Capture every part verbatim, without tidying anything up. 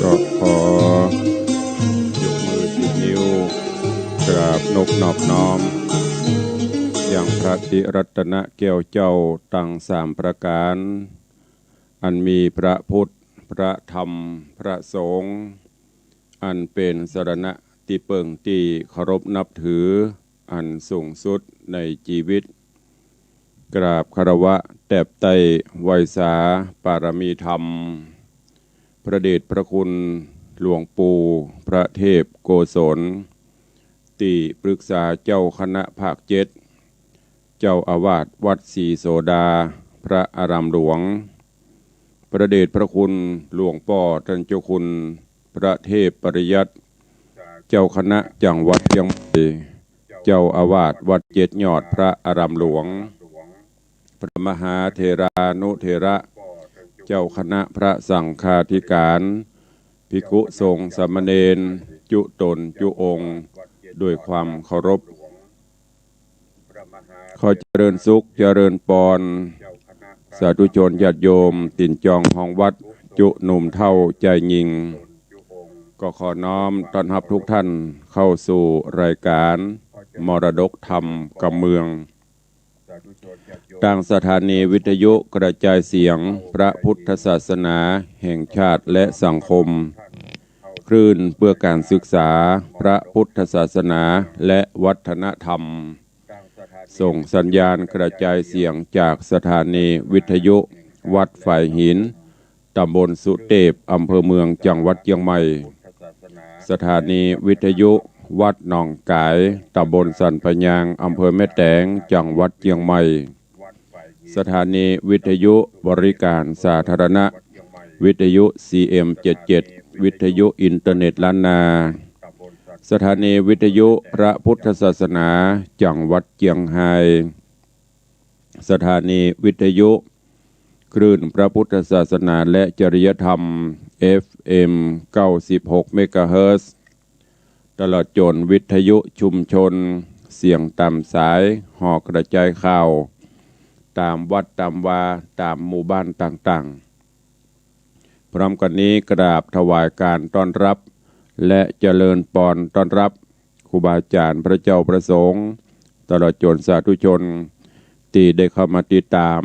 ก็ขอยกมือสิบนิ้ว กราบนบนอบน้อม ยังพระติรัตนแก้วเจ้าตังสามประก๋าน อันมีพระพุทธ พระธรรม พระสงฆ์ อันเป๋นสรณะตี้เปิ้งตี้เคารพนับถืออันสูงสุดในจีวิต กราบคารวะแตบไต้ไหว้สาปารมีธรรม พระเดชพระคุณหลวงปู่พระเทพโกศล ตี้ปรึกษาเจ้าคณะภาคเจ็ด เจ้าอาวาสวัดศรีโสดา พระอารามหลวง พระเดชพระคุณหลวงป้อต้านเจ้าคุณพระเทพปริยัติ เจ้าคณะจังหวัดเจียงใหม่ เจ้าอาวาสวัดเจ็ดยอดพระอารามหลวง พระมหาเถรานุเถระ เจ้าคณะพระสังฆาธิการ ภิกขุสงฆ์สามเณร จุต๋นจุองค์ ด้วยความเคารพ ขอเจริญสุขเจริญปอน สาธุชนญาติโยม ตี๋นจองห้องวัด จุหนุ่มเฒ่าจายญิง ก็ขอน้อมต้อนฮับทุกท่านเข้าสู่รายการมรดกธรรมกำเมือง ตางสถานีวิทยุกระจายเสียงพระพุทธศาสนาแห่งชาติและสังคม คลื่นเพื่อการศึกษาพระพุทธศาสนาและวัฒนธรรม ส่งสัญญาณกระจายเสียงจากสถานีวิทยุวัดฝายหิน ตำบลสุเตพ อำเภอเมือง จังหวัดเจียงใหม่ สถานีวิทยุวัดหนองก๋าย ตำบลสันปะยาง อำเภอแม่แตง จังหวัดเจียงใหม่ สถานีวิทยุบริการสาธารณะ วิทยุ ซีเอ็ม เจ็ดเจ็ด วิทยุอินเทอร์เน็ตล้านนา สถานีวิทยุพระพุทธศาสนา จังหวัดเจียงฮาย สถานีวิทยุคลื่นพระพุทธศาสนาและจริยธรรม เอฟเอ็ม เก้าสิบหก เมกะเฮิรตซ์ ตลอดจ๋นวิทยุชุมชน เสียงต๋ามสาย ห่อกระจายข่าว ต๋ามวัดต๋ามวา ต๋ามหมู่บ้านต่างๆ พร้อมกั๋นนี้กราบถวายการต้อนฮับ และเจริญปอนต้อนฮับ ครูบาอาจ๋ารย์ พระเจ้าพระสงฆ์ ตลอดจ๋นสาธุชน ตี้ได้เข้ามาติดต๋าม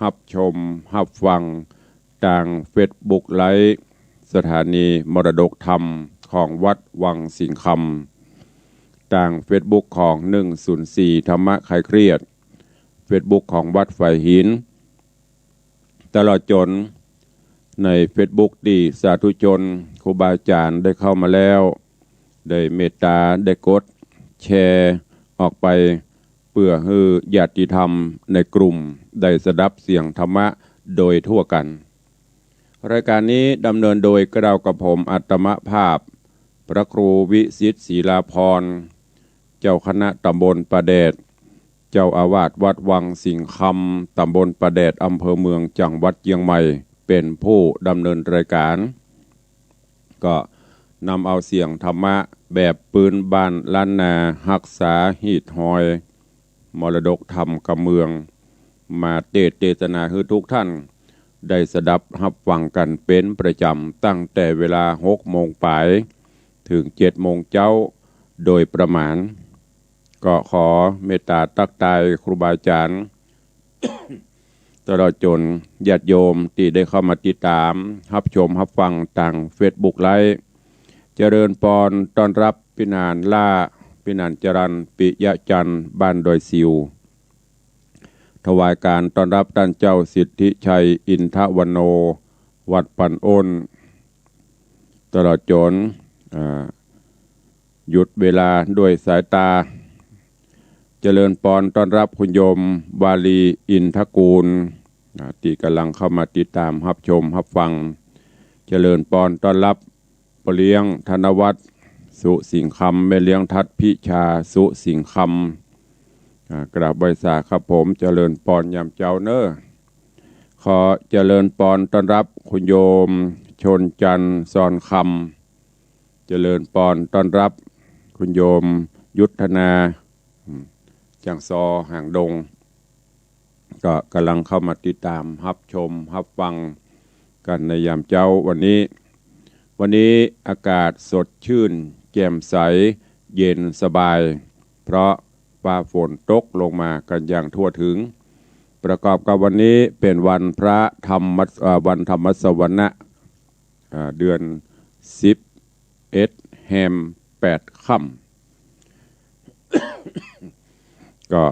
ฮับชม ฮับฟัง ตางเฟซบุ๊กไลฟ์ สถานีมรดกธรรมของวัดวังสิงห์คำ ตางเฟซบุ๊กของ หนึ่งศูนย์สี่ ธรรมะคลายเครียด เฟซบุ๊กของวัดฝายหิน ตลอดจ๋นในเฟซบุ๊กตี้สาธุชนครูบาอาจ๋ารย์ได้เข้ามาแล้ว ได้เมตต๋า ได้กดแชร์ออกไป เปื้อหื้อญาติธรรมในกลุ่มได้สดับเสียงธรรมะโดยทั่วกั๋น รายการนี้ดำเนินโดยเกล้ากับผมอัตมภาพ พระครูวิสิทธิ์ ศิลาภรณ์ เจ้าคณะต๋ำบลป่าแดด เจ้าอาวาสวัดวังสิงห์คำ ต๋ำบลป่าแดด อำเภอเมือง จังหวัดเจียงใหม่ เป๋นผู้ดำเนินรายการ ก็ นำเอาเสียงธรรมะแบบปื้นบ้านล้านนา ฮักษาฮีตฮอยมรดกธรรมกำเมือง มาเตสน์เตสนาหื้อทุกท่านได้สดับฮับฟังกั๋นเป๋นประจ๋ำ ตั้งแต่เวลาหกโมงป๋ายเถิงเจ็ดโมงเจ๊าโดยประมาณ ก็ขอเมตต๋าตั๊กตายครูบาอาจ๋ารย์ ตลอดจ๋นญาติโยมตี้ได้เข้ามาติดต๋ามฮับชมฮับฟังตางเฟซบุ๊กไลฟ์ เจริญปอนต้อนฮับปี้หนานล้า ปี้หนานจรัญ ปิยะจันทร์ บ้านดอยสิว ถวายก๋านต้อนฮับต้านเจ้าสิทธิชัย อินทวันโน วัดปันอ้น ตลอดจ๋น อ่า หยุดเวลาด้วยสายต๋า เจริญปอนต้อนฮับคุณโยมวาลี อินทกูล อ่า ตี้ก่ำลังเข้ามาติดต๋ามฮับชมฮับฟัง เจริญปอนต้อนฮับป้อเลี้ยงธนวัฒน์ สุสิงห์คำ แม่เลี้ยงทัดพิชา สุสิงห์คำ อ่า กราบไหว้สาครับผม เจริญปอนยามเจ๊าเน้อ ขอเจริญปอนต้อนฮับคุณโยมชนจันทร์ ซอนคำ เจริญปอนต้อนฮับคุณโยมยุทธนา อืม จังซอหางดง ก็ก่ำลังเข้ามาติดต๋ามฮับชมฮับฟังกั๋นในยามเจ๊าวันนี้ วันนี้อากาศสดชื่นแจ่มใสเย็นสบาย เพราะฟ้าฝนตกลงมากั๋นอย่างทั่วเถิง ประกอบกับวันนี้เป๋นวันพระธรรม เอ่อ วันธรรมสวนะ อ่า เดือนสิบเอ็ดแฮมแปดค่ำ ก็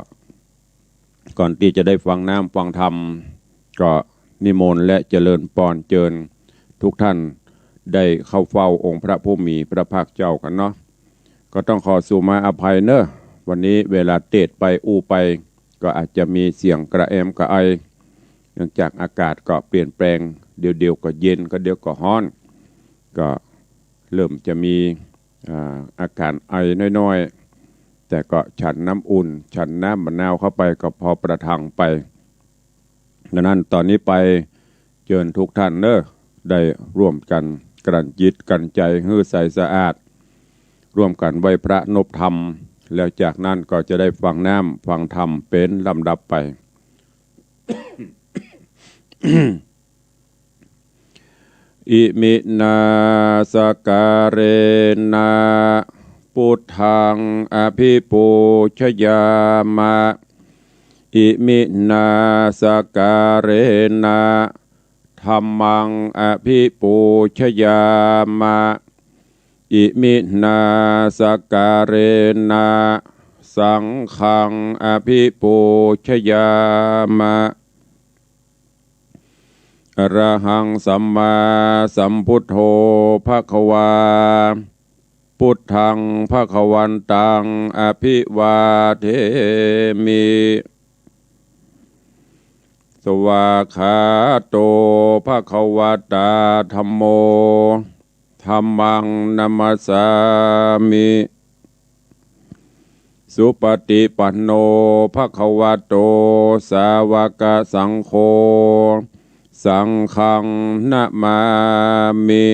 ก่อนตี้จะได้ฟังน้ำฟังธรรม ก็นิมนต์และเจริญปอนเจิญทุกท่านได้เข้าเฝ้าองค์พระผู้มีพระภาคเจ้ากั๋นเนาะ ก็ต้องขอสูมาอภัยเน้อ วันนี้เวลาเตสน์ไปอู้ไป ก็อาจจะมีเสียงกระแอมกระไอ เนื่องจากอากาศก็เปลี่ยนแปลง เดี๋ยวๆ ก็เย็น ก็เดี๋ยวก็ฮ้อน ก็เริ่มจะมี อ่า อาการไอน้อยๆ แต่ก็ฉันน้ำอุ่น ฉันน้ำมะนาวเข้าไปก็พอประทังไป ดังนั้นต๋อนนี้ไปเจิญทุกท่านเน้อ ได้ร่วมกั๋นกลั่นจิตกลั่นใจ๋หื้อใสสะอาด ร่วมกั๋นไหว้พระนบธรรม แล้วจากนั้นก็จะได้ฟังน้ำฟังธรรมเป๋นลำดับไป อิมินาสการะนะ ปุทธัง อภิปูชยามะ อิมินาสการะนะ ธัมมัง อภิปูชยามะ อิมินาสการะนะ สังฆัง อภิปูชยามะ อะระหังสัมมาสัมพุทโธภะคะวา พุทธังภะคะวันตัง อภิวาเทมิ สวากขาโตภะคะวะตา ธัมโม ธัมมังนะมัสสามิ สุปะฏิปันโนภะคะวะโต สาวะกะสังโฆ สังฆังนะมามิ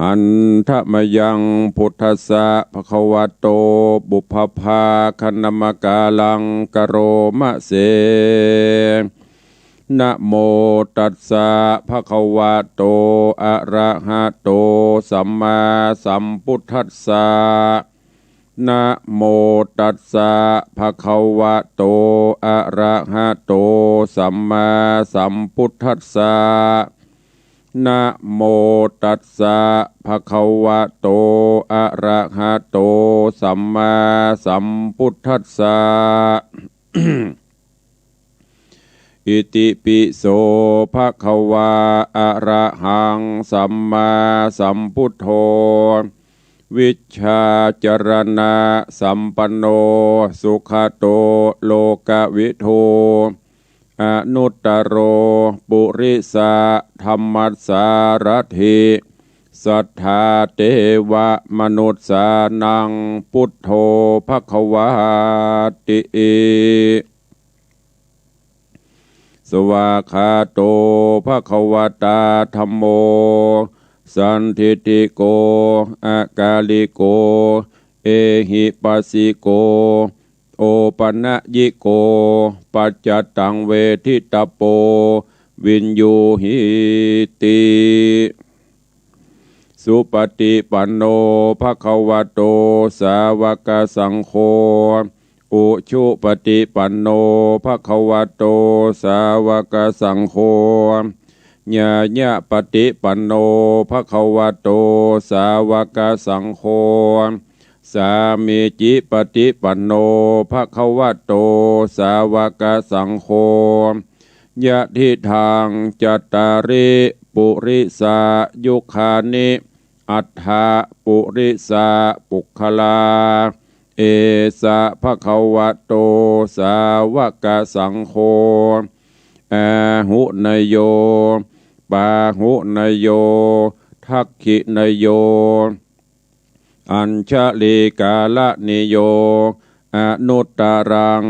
หันทะมะยัง พุทธัสสะภะคะวะโต ปุพพะภาคะนะมะกาลัง กะโรมะเส นะโมตัสสะภะคะวะโต อะระหะโต สัมมาสัมพุทธัสสะ นะโมตัสสะภะคะวะโต อะระหะโต สัมมาสัมพุทธัสสะ นะโมตัสสะภะคะวะโต อะระหะโต สัมมาสัมพุทธัสสะ อิติปิโสภะคะวะ อะระหังสัมมาสัมพุทโธ วิชชาจารณะสัมปันโน สุขะโตโลกะวิทู อนุตตะโรปุริสะธัมมัสสารัตถิ สัทธาเตวะมนุสสานัง พุทโธภะคะวาติ สวากขาโตภะคะวะตา ธัมโม สัณทิฏฐิโก อะกาลิโก เอหิปัสสิโก โอปะนะยิโก ปัจจตังเวทิตะโป วิญญูหีติ สุปะฏิปันโน ภะคะวะโต สาวะกะสังโฆ อุชุปะฏิปันโน ภะคะวะโต สาวะกะสังโฆ ญาญะปะฏิปันโน ภะคะวะโต สาวะกะสังโฆ สามีจิปะฏิปันโน ภะคะวะโต สาวะกะสังโฆ ยะทิฏฐัง จัตตาริ ปุริสายุคานิ อัฏฐะ ปุริสาปุคคลา เอสะ ภะคะวะโต สาวะกะสังโฆ อาหุเนโย ปาหุเนโย ทักขิเนโย อัญชลีกาละนิโย อนุตตรัง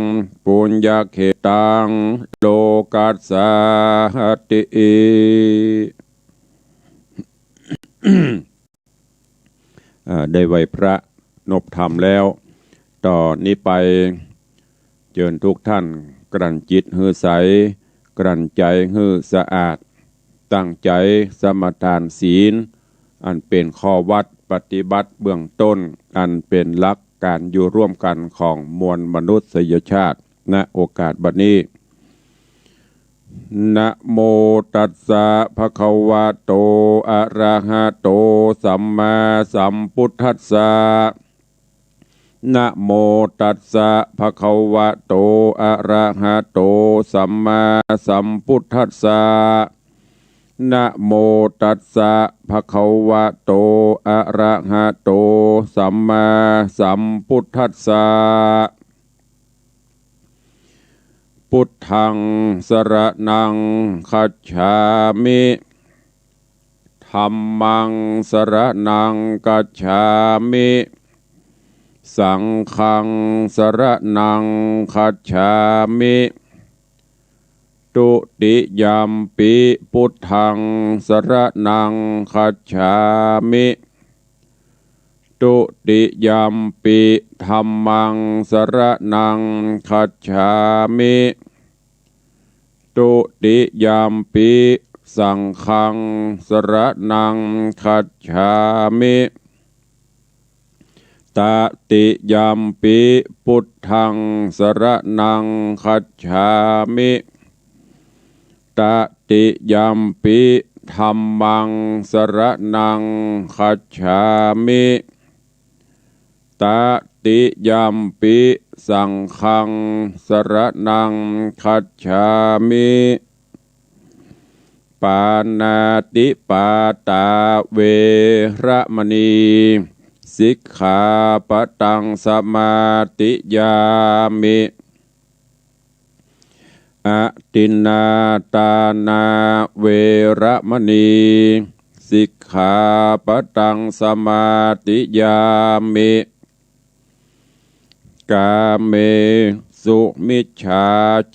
ปุญญะเขตัง โลกัสสาติ อ่า ได้ไหว้พระนบธรรมแล้ว ต่อนี้ไป เจิญทุกท่านกลั้นจิตหื้อใส กลั้นใจ๋หื้อสะอาด ตั้งใจ๋สมาทานศีล อันเป๋นข้อวัดปฏิบัติเบื้องต้น อันเป๋นหลักก๋านอยู่ร่วมกั๋นของมวลมนุษยชาติ ณ โอกาสบัดนี้ นะโมตัสสะ ภะคะวะโต อะระหะโต สัมมาสัมพุทธัสสะ นะโมตัสสะ ภะคะวะโต อะระหะโต สัมมาสัมพุทธัสสะ นะโมตัสสะ ภะคะวะโต อะระหะโต สัมมาสัมพุทธัสสะ พุทธัง สรณัง คัจฉามิ ธัมมัง สรณัง คัจฉามิ สังฆัง สรณัง คัจฉามิ ตุติยัมปิ พุทธัง สรณัง คัจฉามิ ตุติยัมปิ ธัมมัง สรณัง คัจฉามิ ตุติยัมปิ สังฆัง สรณัง คัจฉามิ ตติยัมปิ พุทธัง สรณัง คัจฉามิ ตติยัมปิ ธัมมัง สรณัง คัจฉามิ ตติยัมปิ สังฆัง สรณัง คัจฉามิ ปาณาติปาตา เวระมะนี สิกขาปะตัง สมาธิยามิ อทินนาทานา เวระมะนี สิกขาปะตัง สมาธิยามิ กาเมสุมิจฉา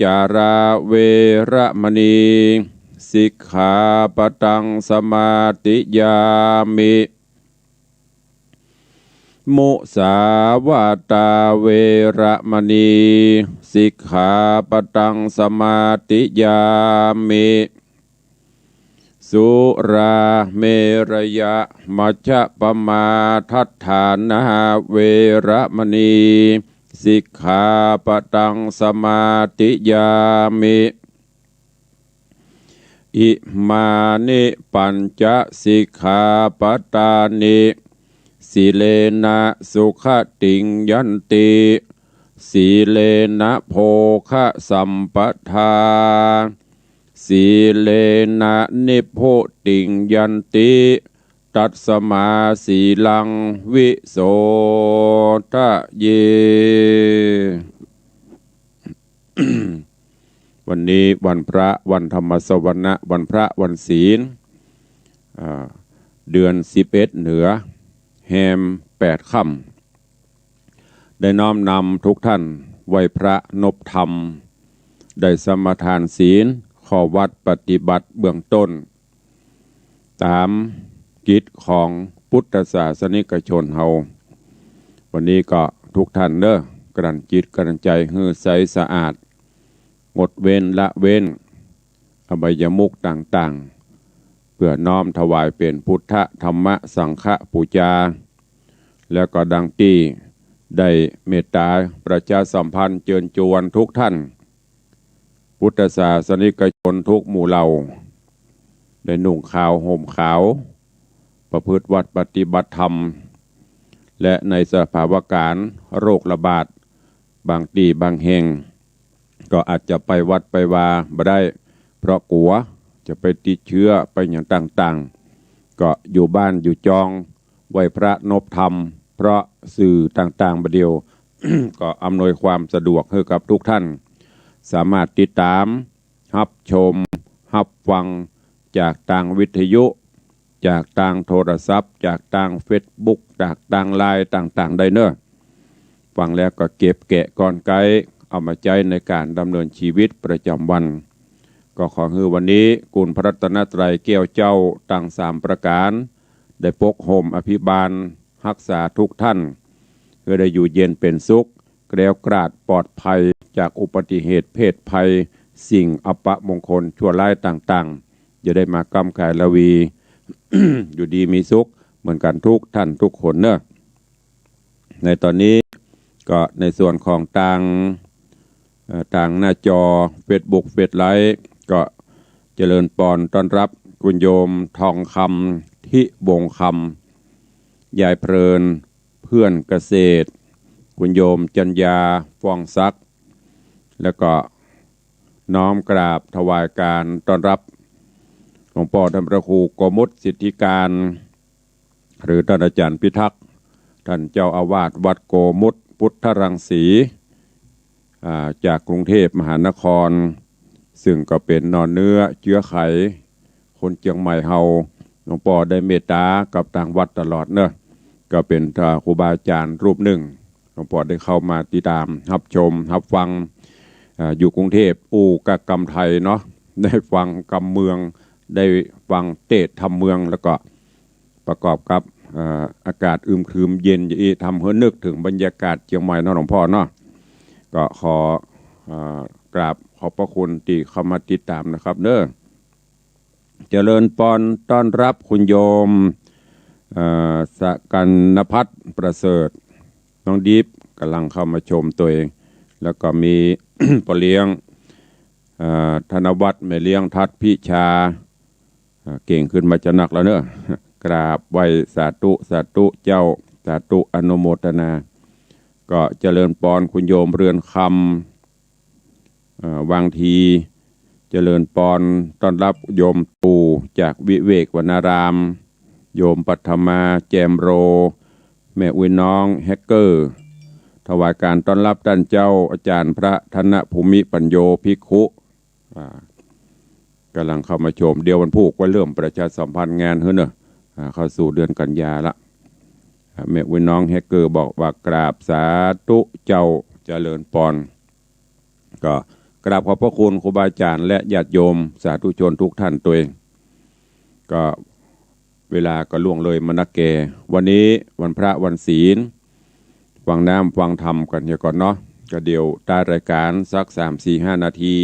จารา เวระมะนี สิกขาปะตัง สมาธิยามิ มุสาวาตา เวระมะนี สิกขาปะตัง สมาธิยามิ สุราเมรยะ มัจจปมาทัฏฐานา เวระมะนี สิกขาปะตัง สมาธิยามิ อิมานิ ปัญจสิกขาปะทานิ สีเลนะ สุขติง ยันติ สีเลนะ โภคะสัมปทา สีเลนะ นิพพุติง ยันติ ตัสมา สีลัง วิโสทะเย วันนี้วันพระ วันธรรมสวนะ วันพระ วันศีล อ่า เดือนสิบเอ็ดเหนือ แฮมแปดค่ำ ได้น้อมนำทุกท่านไหว้พระนบธรรม ได้สมาทานศีล ข้อวัดปฏิบัติเบื้องต้น ต๋าม จิตของพุทธศาสนิกชนเฮา วันนี้ก็ทุกท่านเน้อ กลั่นจิตกลั่นใจหื้อใสสะอาด งดเว้นละเว้น อบายมุขต่างๆ เพื่อน้อมถวายเป๋นพุทธธรรมสังฆปูจา แล้วก็ดังตี้ได้เมตตาประชาสัมพันธ์เจิญจวนทุกท่าน พุทธศาสนิกชนทุกหมู่เหล่า ได้นุ่งขาวห่มขาว ประพฤติวัตรปฏิบัติธรรม และในสภาวะก๋ารโรคระบาด บางตี้บางแห่ง ก็อาจจะไปวัดไปวาบ่ได้ เพราะกั๋วจะไปติดเจื้อไปหยังต่างๆ ก็อยู่บ้านอยู่จอง ไหว้พระนบธรรม เพราะสื่อต่างๆ บ่าเดี่ยว ก็อำนวยความสะดวกหื้อกับทุกท่าน สามารถติดต๋าม ฮับชม ฮับฟัง จากตางวิทยุ จากตางโทรศัพท์ จากตางเฟซบุ๊ก จากตางไลน์ต่างๆ ได้เน้อ ฟังแล้วก็เก็บแกะกลไกเอามาใจ๊ในก๋านดำเนินชีวิตประจ๋ำวัน ก็ขอหื้อวันนี้คุณพระรัตนตรัยแก้วเจ้าตังสามประก๋าน ได้ปกห่มอภิบาลฮักษาทุกท่าน หื้อได้อยู่เย็นเป๋นสุข แคล้วคลาดปลอดภัยจากอุบัติเหตุเพศภัย สิ่งอัปมงคลชั่วร้ายต่างๆ อย่าได้มาก้ำก๋ายราวี อยู่ดีมีสุขเหมือนกั๋นทุกท่านทุกคนเน้อ ในต๋อนนี้ก็ในส่วนของตาง เอ่อ ตางหน้าจอเฟซบุ๊ก เฟซไลฟ์ ก็เจริญปอนต้อนฮับคุณโยมทองคำ ทิวงศ์คำ ยายเพลิน เพื่อนเกษตร คุณโยมจัญญา ฟองศักดิ์ แล้วก็น้อมกราบถวายการต้อนฮับหลวงป้อต้านพระครูโกมุตสิทธิการ หรือต้านอาจ๋ารย์พิทักษ์ ต้านเจ้าอาวาสวัดโกมุตพุทธรังสี อ่า จากกรุงเทพมหานคร ซึ่งก็เป๋นหน่อเนื้อเจื๊อไขคนเจียงใหม่เฮา หลวงป้อได้เมตต๋ากับตางวัดตลอดเน้อ ก็เป๋น อ่า ครูบาอาจ๋ารย์รูปนึ่ง หลวงป้อได้เข้ามาติดต๋าม ฮับชม ฮับฟัง อ่า อยู่กรุงเทพอู้กะกำไทยเนาะ ได้ฟังกำเมือง ได้ฟังเตสน์ธรรมเมือง แล้วก็ ประกอบกับ เอ่อ อากาศอึมครึมเย็นจะอี้ ทำหื้อนึกเถิงบรรยากาศเจียงใหม่เนาะหลวงป้อเนาะ ก็ขอ เอ่อ กราบขอบพระคุณตี้เข้ามาติดต๋ามนะครับเน้อ เจริญปอนต้อนฮับคุณโยม เอ่อ สกัญญพัฒน์ประเสริฐ น้องดีฟก๋ำลังเข้ามาชมตวย แล้วก็มี ป้อเลี้ยง เอ่อ ธนวัฒน์ แม่เลี้ยงทัศน์ พิชา อ่า เก่งขึ้นมาจะนักแล้วเน้อ กราบไหว้สาธุ สาธุเจ้า สาธุอนุโมทนา ก็เจริญปอนคุณโยมเรือนคำ เอ่อ วังที เจริญปอนต้อนฮับโยมตู่จากวิเวกวนาราม โยมปัทมา แจมโร แม่อุ๊ยน้องแฮกเกอร์ ถวายการต้อนฮับต้านเจ้าอาจ๋ารย์พระธนภูมิปัญโญภิกขุ อ่า ก๋ำลังเข้ามาชม เดี๋ยววันพูกก็เริ่มประชาสัมพันธ์งานหื้อเน้อ อ่า เข้าสู่เดือนกันยาละ อ่า แม่อุ๊ยน้องแฮกเกอร์บอกว่ากราบสาธุเจ้า เจริญปอน ก็กราบขอบพระคุณครูบาอาจ๋ารย์และญาติโยมสาธุชนทุกท่านตวย ก็ เวลาก็ล่วงเลยมานักแก่ วันนี้วันพระวันศีล ฟังน้ำฟังธรรมกั๋นเหียก่อนเนาะ ก็เดี๋ยวต้านรายก๋านสักสามสี่ห้านาที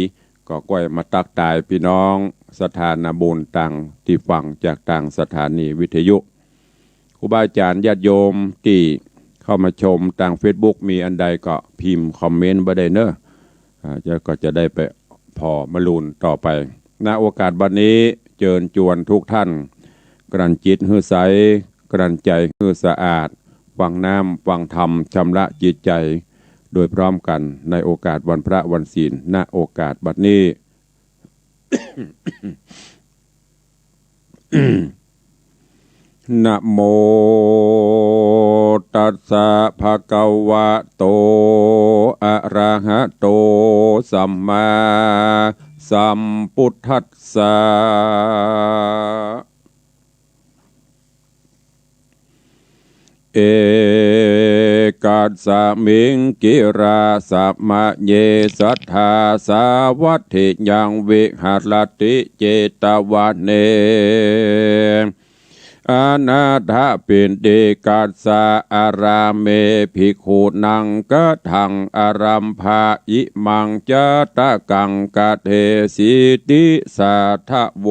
ก็ก้อยมาตั๊กตายปี้น้องศรัทธานาบุญตางตี้ฟังจากตางสถานีวิทยุ ครูบาอาจ๋ารย์ญาติโยมตี้เข้ามาชมตางเฟซบุ๊ก มีอันใดก็พิมพ์คอมเมนต์บ่าได้เน้อ อ่า จะ ก็จะได้ไปผ่อมลูนต่อไป ณ โอกาสบัดนี้เจิญจวนทุกท่าน กลั่นจิตหื้อใส กลั่นใจ๋หื้อสะอาด ฟังน้ำฟังธรรมชำระจิตใจ๋ โดยพร้อมกั๋นในโอกาสวันพระวันศีล ณ โอกาสบัดนี้ นะโมตัสสะภะคะวะโต อะระหะโต สัมมาสัมพุทธัสสะ เอกัสมิงกิราสะมะเย สัทธาสาวัตถิยังวิหะระติเจตวะเน อนาถปิณฑิกัสสะ อารามเม ภิกขุนัง กะถัง อารัมภะ อิมัง จาตะกัง กะเทสิ ติสาทะโว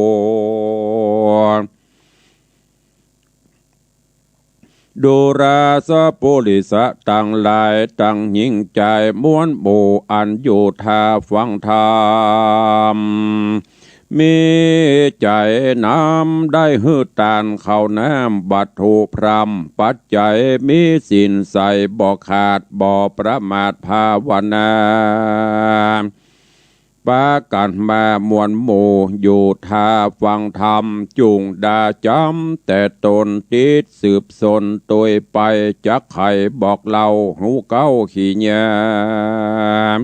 ดูราสะปุริสะตังหลาย ตังหญิงจายมวลหมู่ อันอยู่ท่าฟังธรรม มีใจ๋นำ ได้หื้อตานข้าวน้ำ วัตถุพร่ำปัจจัย มีศีลใสบ่ขาด บ่ประมาทภาวนา ปากั๋นมามวลหมู่ อยู่ท่าฟังธรรม จุ่งดาจ๋ำแต่ตน ติดสืบสนตวยไป จักใค่บอกเล่าฮู้เก๊าขี้ยาม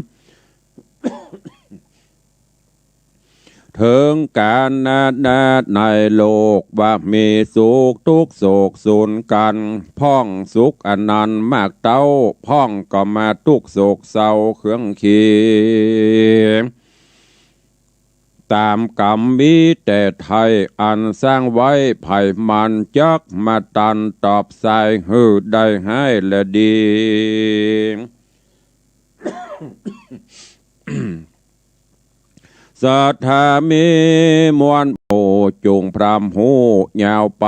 เถิงก๋านนานาในโลก ว่ามีสุขตุ๊กข์โศกสูนกั๋น พ่องสุขอันนั้นมากเต้า พ่องก็มาตุ๊กข์โศกเศร้าเครื่องเขียง ต๋ามกรรมมีแต่ไถ่ อันสร้างไว้ใผมัน จักมาตันตอบสาย หื้อได้ฮ้ายและดี ศรัทธามีมวลหมู่ จุ่งพร่ำฮู้ยาวไป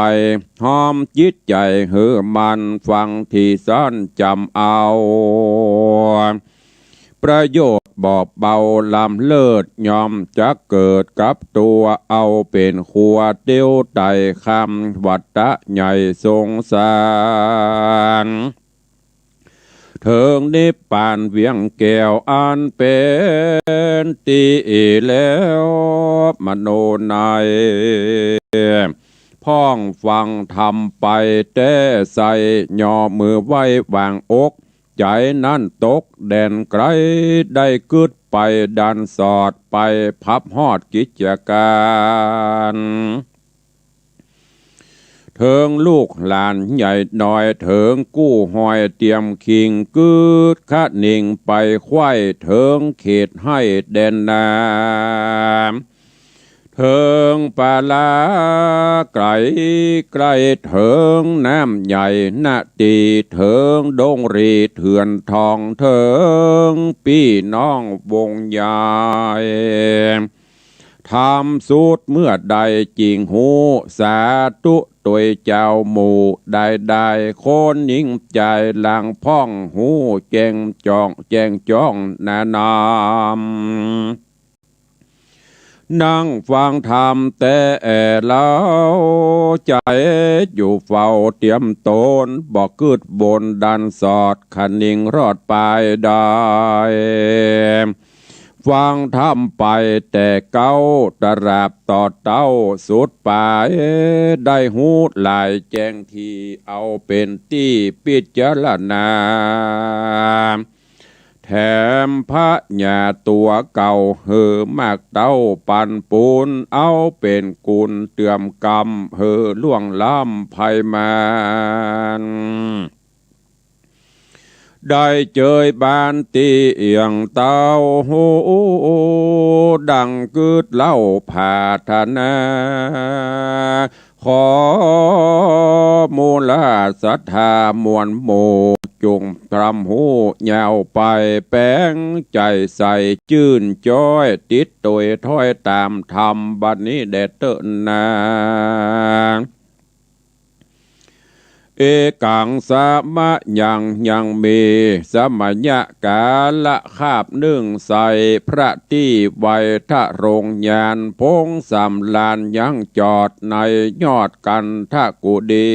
ฮ้อมจิตใจ๋หื้อมั่น ฟังตี้สันจ๋ำเอา ประโยชน์บ่เบาล้ำเลิศ ย่อมจักเกิดกับตั๋ว เอาเป๋นครัวเตียวไต่ข้าม วัฏฏะใหญ่สงสาร เถิงนิพพานเวียงแก้ว อันเป๋นตี้แล้วมโนใน พ่องฟังธรรมไปแต๊ใส่ ย่อมือไหว้วางอก ใจ๋นั้นตกแดนไก๋ ได้กึ๊ดไปดันสอด ไปพับฮอดกิจก๋าน เถิงลูกหลานใหญ่น้อย เถิงกู้ฮ้อยเตียมคิง กึ๊ดคะนิงไปไขว้ เถิงเขตไฮ่แดนนา เถิงป่าลาไก๋ไก๋ เถิงน้ำใหญ่นาตี เถิงดงรีเถื่อนทอง เถิงปี้น้องวงใหญ่ ธรรมสูตรเมื่อใดจิ่งฮู้ สาธุตวยเจ้าหมู่ ได้ได้คนหญิงจาย หลังพ่องฮู้แจ้งจ้อง แจ้งจ้องนานาม นั่งฟังธรรมแต๊แอ่เล้าใจ๋ อยู่เฝ้าเตียมตน บ่กึ๊ดบนดันสอด คะนิงรอดปายได้ ฟังธรรมไปแต่เก๊า ตราบตอดเต๊าสุดปาย ได้ฮู้หลายแจ้งดี เอาเป๋นตี้พิจารณา แถมพญาตั๋วเก่า หื้อมากเต้าปันปู๋น เอาเป๋นกุณเตื้อมกำ หื้อล่วงล้ำภัยมาร ได้เจยบานตี้เอี่ยงเต้า ดังกึ๊ดเล้าผาถนา ขอมูลศรัทธามวลหมู่ จุ่งพร่ำฮู้ยาวไป แป๋งใจ๋ใส่จื้นจ้อย ติดตวยถ้อยต๋ามธรรม บัดนี้แด่เต๊อะนา เอกังสมยัง ยังมีสมยะกาละคาบนึ่งใส่ พระตี้ไวทะรงค์ ญาณพงษ์สำราญ ยังจอดในยอดกันทกุฏี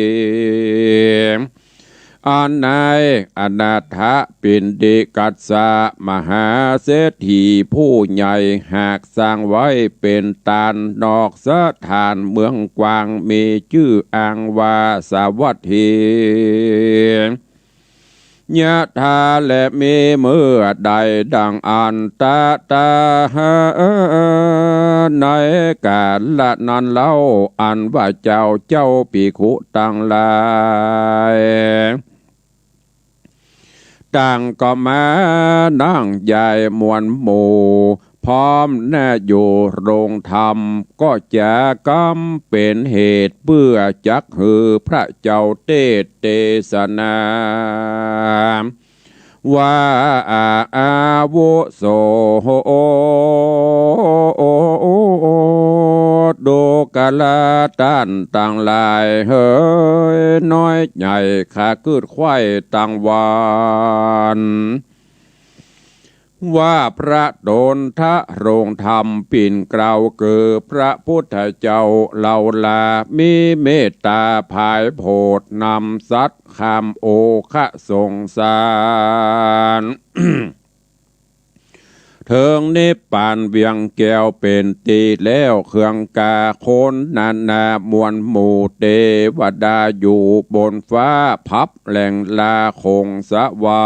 อันนายอนาถปิณฑิกัสสะ มหาเศรษฐีผู้ใหญ่ หากสร้างไว้เป๋นตานนอกสถานเมืองกว้าง มีจื้ออ้างว่าสาวัตถี ยะถา และมีเมื่อใดดังอันตะตาหา ในกาละนั้นเล่า อันว่าเจ้า เจ้าภิกขุตังหลาย ต่างก็มานั่งใหญ่มวลหมู่ พร้อมหน้าอยู่โรงธรรม ก็จะกำเป๋นเหตุเปื้อจักหื้อพระเจ้าเตสน์เตสนา ว่า อา อาวุโส ดูกราต้านตังหลายเหย น้อยใหญ่ข้าคืดใค่ตังวาน ว่าพระโตนทะโรงธรรมปิ่นเกล้าเกือพระพุทธเจ้าเฮาลา มีเมตต๋าผายโผดนำสัตย์คำโอคะสงสาร เถิงนิพพานเวียงแก้วเป๋นตี้แล้ว เครื่องกาคนนานามวลหมู่เตวดาอยู่บนฟ้า พับแหลงลาคงสวร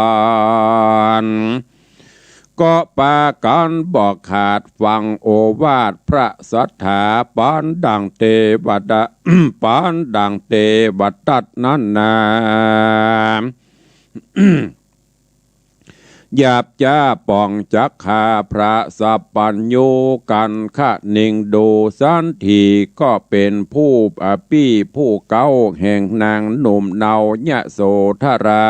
รค์ ก็ปากั๋นบ่ขาดฟังโอวาทพระสัตถา ปานดั่งเตวดา ปานดั่งเตวทัตนั้นนา หยาบจ๊าป๋องจักขาพระสัพพัญญู กั๋นคะนิงดูสันถี ก็เป๋นผู้อปี้ผู้เก๊าแห่งนางหนุ่มเนา ยโสธรา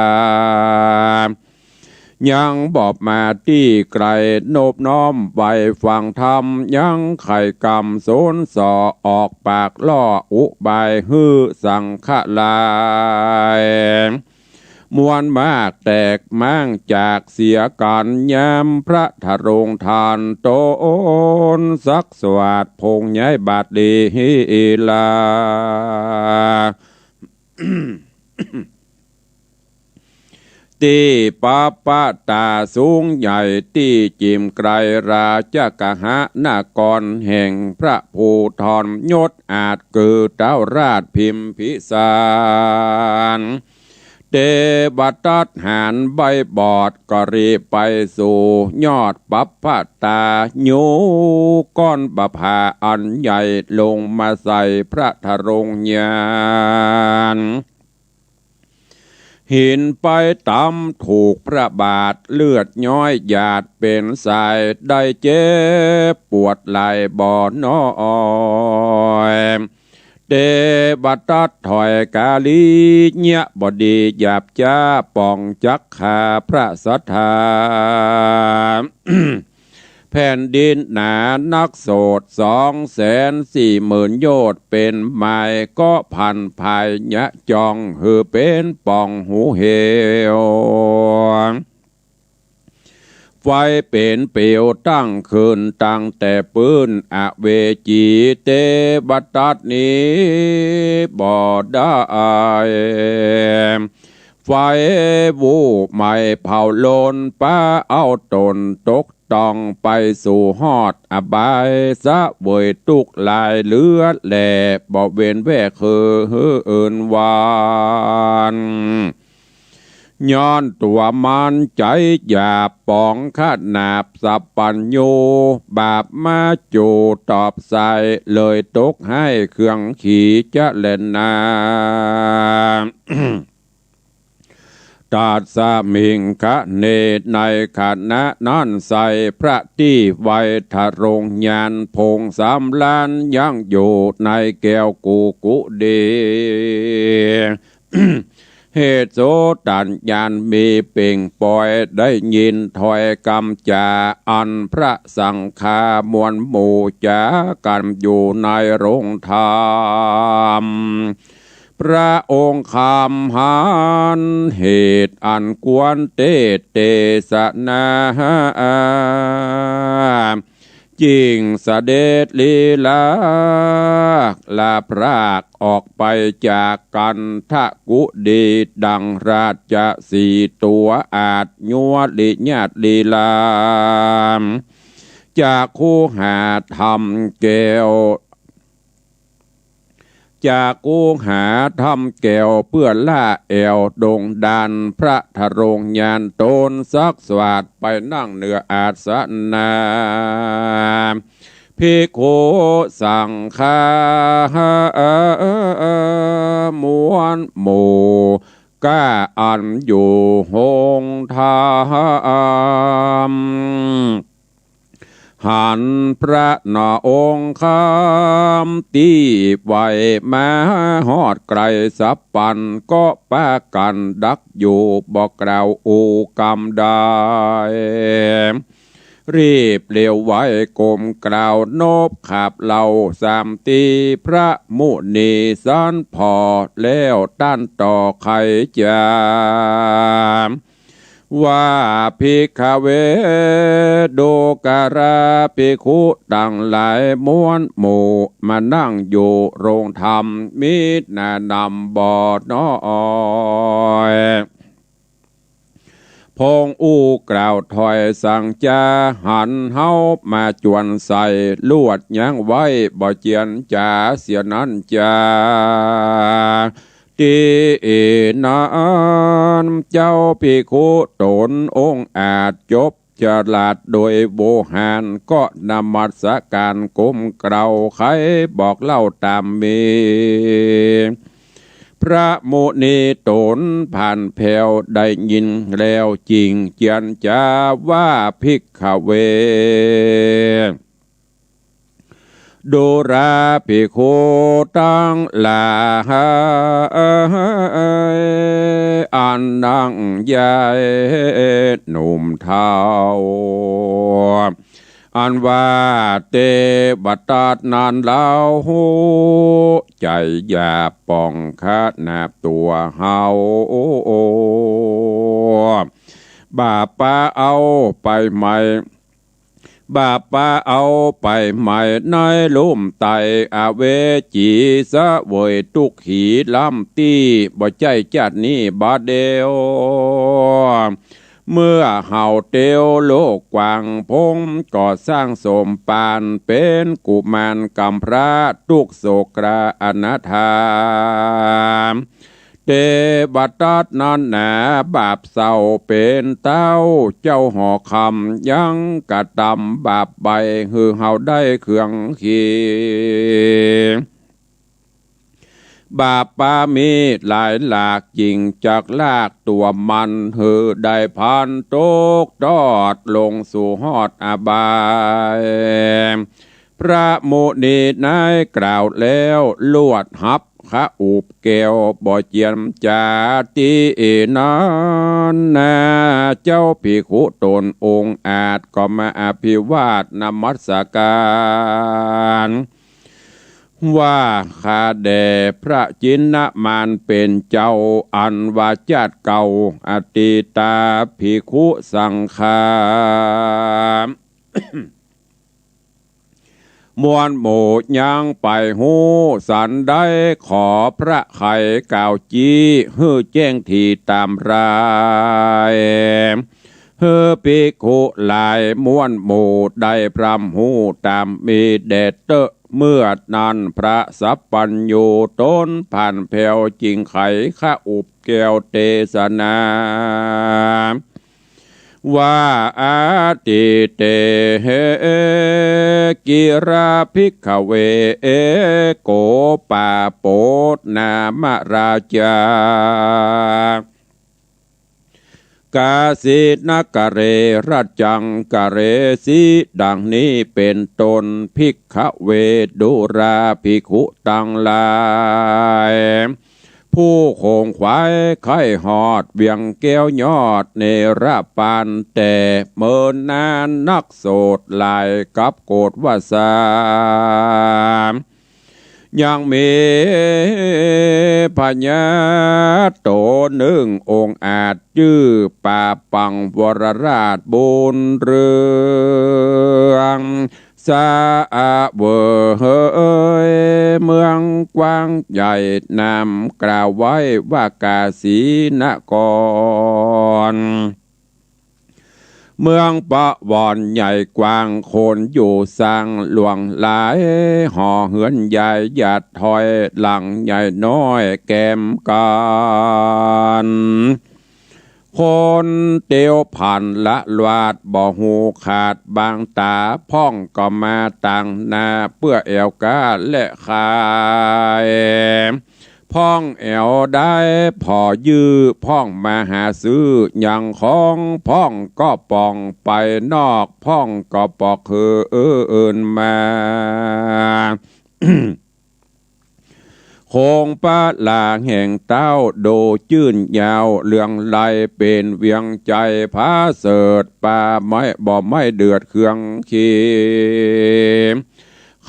ยังบ่มาตี้ไก๋ นบน้อมไหว้ฟังธรรม ยังไขกำสนส่อ ออกปากล่ออุบายหื้อสังฆลาย มวลมากแตกม้างจากเสียกั๋น ยามพระทะโรงทานโตนสักสวาท พงย้ายบาทลีลา ตี้ปับปะตาสูงใหญ่ ตี้จิ่มไกรราชกหนคร แห่งพระภูธรยศอาจ คือเต๊าราชพิมพิสาร เตวทัตหาญใบ้บอด ก็รีบไปสู่ยอดปับปะตา ยูก้อนบ่าผาอันใหญ่ ลงมาใส่พระทะโรงยาน หินไปตำถูกพระบาท เลือดย้อยหยาดเป๋นสาย ได้เจ็บปวดหลายบ่น้อย เตวทัตถอยกาลีเยียะบ่ดี หยาบจ๊าป๋องจักขาพระสัตถา แผ่นดินหนานักโสด สองแสนสี่หมื่นโยชน์เป๋นมาย ก็ผันผายยะจอง หื้อเป๋นป่องหูเหว ไฟเป๋นเปลวตั้งขึ้นตั้งแต่ปื้น อเวจีเตวทัตหนีบ่ได้ ไฟไหม้เผาโลน ปาเอาต๋นตกต้องไปสู่ฮอดอบาย เสวยตุ๊กข์หลายเหลือแหล่ บ่เว้นแว่คือหื้ออื่นวัน ย้อนตั๋วมันใจ๋หยาบป๋องขนาบสัพพัญญู บาปมาจูตอบใส่ เลยตกไห้เคืองขีจะแล่นนา ตัสมิงคะเน ในขณะนั้นไส้ พระตี้ไวทะโรงยานพงสำราญ ยังอยู่ในแก้วกุกุฏี เหตุโสตัญญาณมีเปล่งปอย ได้ยินถ้อยกำจ๋า อันพระสังฆามวลหมู่จ๋ากั๋นอยู่ในโรงธรรม พระองค์คำหันเหตุอันควรเตสน์เตสนา จึงเสด็จลีลาลาพรากออกไปจากคันธกุฏี ดังราชสีห์ตั๋วอาช ยัวริญาติลีลา จักขุหาธรรมแก้ว จักขุหาธรรมแก้ว เปื้อล่าแอ่วดงดาน พระทะโรงยานต๋นสักสวาท ไปนั่งเหนืออาสนะ ภิกขุสังฆามวลหมู่ ก้าอันอยู่โฮงธรรม หันพระนองค์คำตี้ไหวมาฮอดไก๋สับปัน ก็ปากั๋นดักอยู่บ่กล่าวอู้กำใด รีบเร็วไวก้มกราบนบขับเล่าสามตี้ พระมุนีสันผ่อแล้วต้านต่อไขจ๋า ว่า ภิกขเว ดูกราภิกขุตังหลายมวลหมู่ มานั่งอยู่โฮงธรรม มีหนานำบ่น้อย พงอู้กล่าวถ้อยสังจ๋า หันเฮามาจวนใส่ ลวดยั้งไว้บ่เจียนจ๋าเสียนั้นจ๋า ตี้นั้นเจ้าภิกขุต๋นองค์อาจจบฉลาดโดยโวหาร ก็นมัสก๋านก้มเกล้าไขบอกเล่าต๋ามมี พระมุนีต๋นผ่านแผ้วได้ยินแล้วจิ่งเจียนจ๋าว่า ภิกขเว ดูราภิกขุตังหลาย อันนั่งใหญ่หนุ่มเฒ่า อันว่าเตวทัตนั้นเล่า ใจ๋หยาบป่องขนาบตั๋วเฮา บาปปาเอาไปไหม บาปปาเอาไปไหมในลุ่มไตอเวจี เสวยตุ๊กข์ขีล้ำตี้ บ่ใจ้จาตินี้บาดเดียว เมื่อเฮาเตียวโลกกว้าง พงก็สร้างสมปาน เป๋นกุมารก๋ำพร้า ตุ๊กข์โศกกราอนาถา เตวทัตนั้นหนา บาปเศร้าเป๋นเต๊า เจ้าหอคำยังกระตำบาปใบ้ หื้อเฮาได้เคืองขี บาปปามีหลายหลาก จิ่งจักลากตั๋วมัน หื้อได้พลันตกตอด ลงสู่ฮอดอบาย พระมุนีนายกล่าวแล้ว ลวดฮับขะอุบแก้วบ่เจียมจ๋า ตี้นั้นนา เจ้าภิกขุต๋นองค์อาจก็มาอภิวาทนมัสก๋าน ว่า ข้าแด่พระจินนมานเป๋นเจ้า อันว่าจาติเก่าอตีตาภิกขุสังฆา มวลหมู่ยังไปฮู้สันใด ขอพระไขยกล่าวจี้ หื้อแจ้งทีต๋ามราย หื้อภิกขุหลายมวลหมู่ได้พร่ำฮู้ต๋ามมีแด่เต๊อะ เมื่อนั้นพระสัพพัญญูต๋นผ่านแผ้ว จิ่งไขขะอุบแก้วเตสนา ว่า อติเต กิราภิกขเว โกปาโป นามราชา กาสินกะเร รัจจังกะเรสิ ดังนี้เป๋นต้น ภิกขเว ดูราภิกขุตังหลาย ผู้ขงไขว่ใค่ฮอดเวียงแก้วยอดเนรปาน แต่เมินนานนักโสดหลายกับโกฏวสา ยังมีพญาโตนึ่งองค์อาจจื้อปาปังวรราชบุญเรือง เสวยเมืองกว้างใหญ่นามกล่าวไว้ว่ากาสีนคร เมืองประวรใหญ่กว้างคนอยู่สร้างหลวงหลาย หอเฮือนใหญ่หยาดถ้อยหลังใหญ่น้อยแกมกั๋น คนเตียวผ่านละหวาดบ่ฮู้ขาดบางต๋า พ่องก็มาตางหน้าเปื้อแอ่วก้าและขาย พ พ่องแอ๋วได้ผ่อยื้อ พ่องมาหาซื้อหยังของ พ่องก็ป่องไปนอก พ่องก็ปอกหื้ออื่นมา โคงปะลาแห่งเต้า โดจื้นยาวเลืองไล เป๋นเวียงใจ๋ผาเสริฐ ป่าไม้บ่อไม้เดือดเคืองขี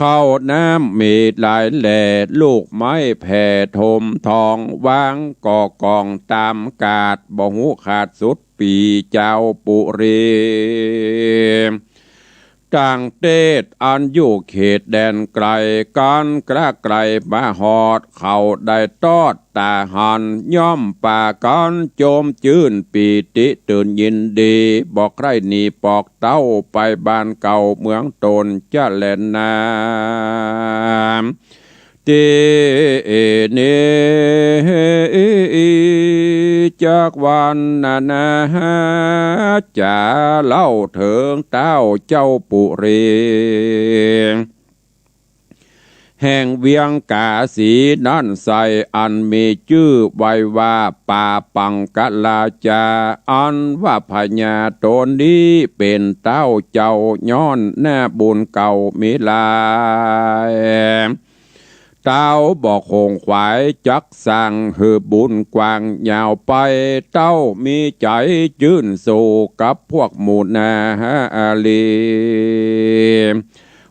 ข้าวน้ำมีหลายแหล่ ลูกไม้แผ่ถมทอง วางก่อกองต๋ามกาด บ่ฮู้ขาดสุดปี๋จาวปุรี ต่างเตศอันอยู่เขตแดนไก๋ ก๋านกล้าไก๋มาฮอด เขาได้ตอดต๋าหัน ย่อมปากั๋นโจมจื้น ปีติตื่นยินดี บ่ใคร่หนีปอกเต้า ไปบ้านเก่าเมืองต๋นจะแลนา ตี้นี้จักวันนานา จะเล่าเถิงเต้าเจ้าปุรี แห่งเวียงกาสีนั้นไส้ อันมีจื้อไว้ว่าป่าปังกลาจา อันว่าพญาต๋นนี้เป๋นเต้าเจ้า ย้อนนาบุญเก่ามีหลาย เต้าบ่ขงขวายจักสร้างหื้อบุญกว้างยาวไป เต้ามีใจ๋จื้นสู่กับพวกหมู่นาลี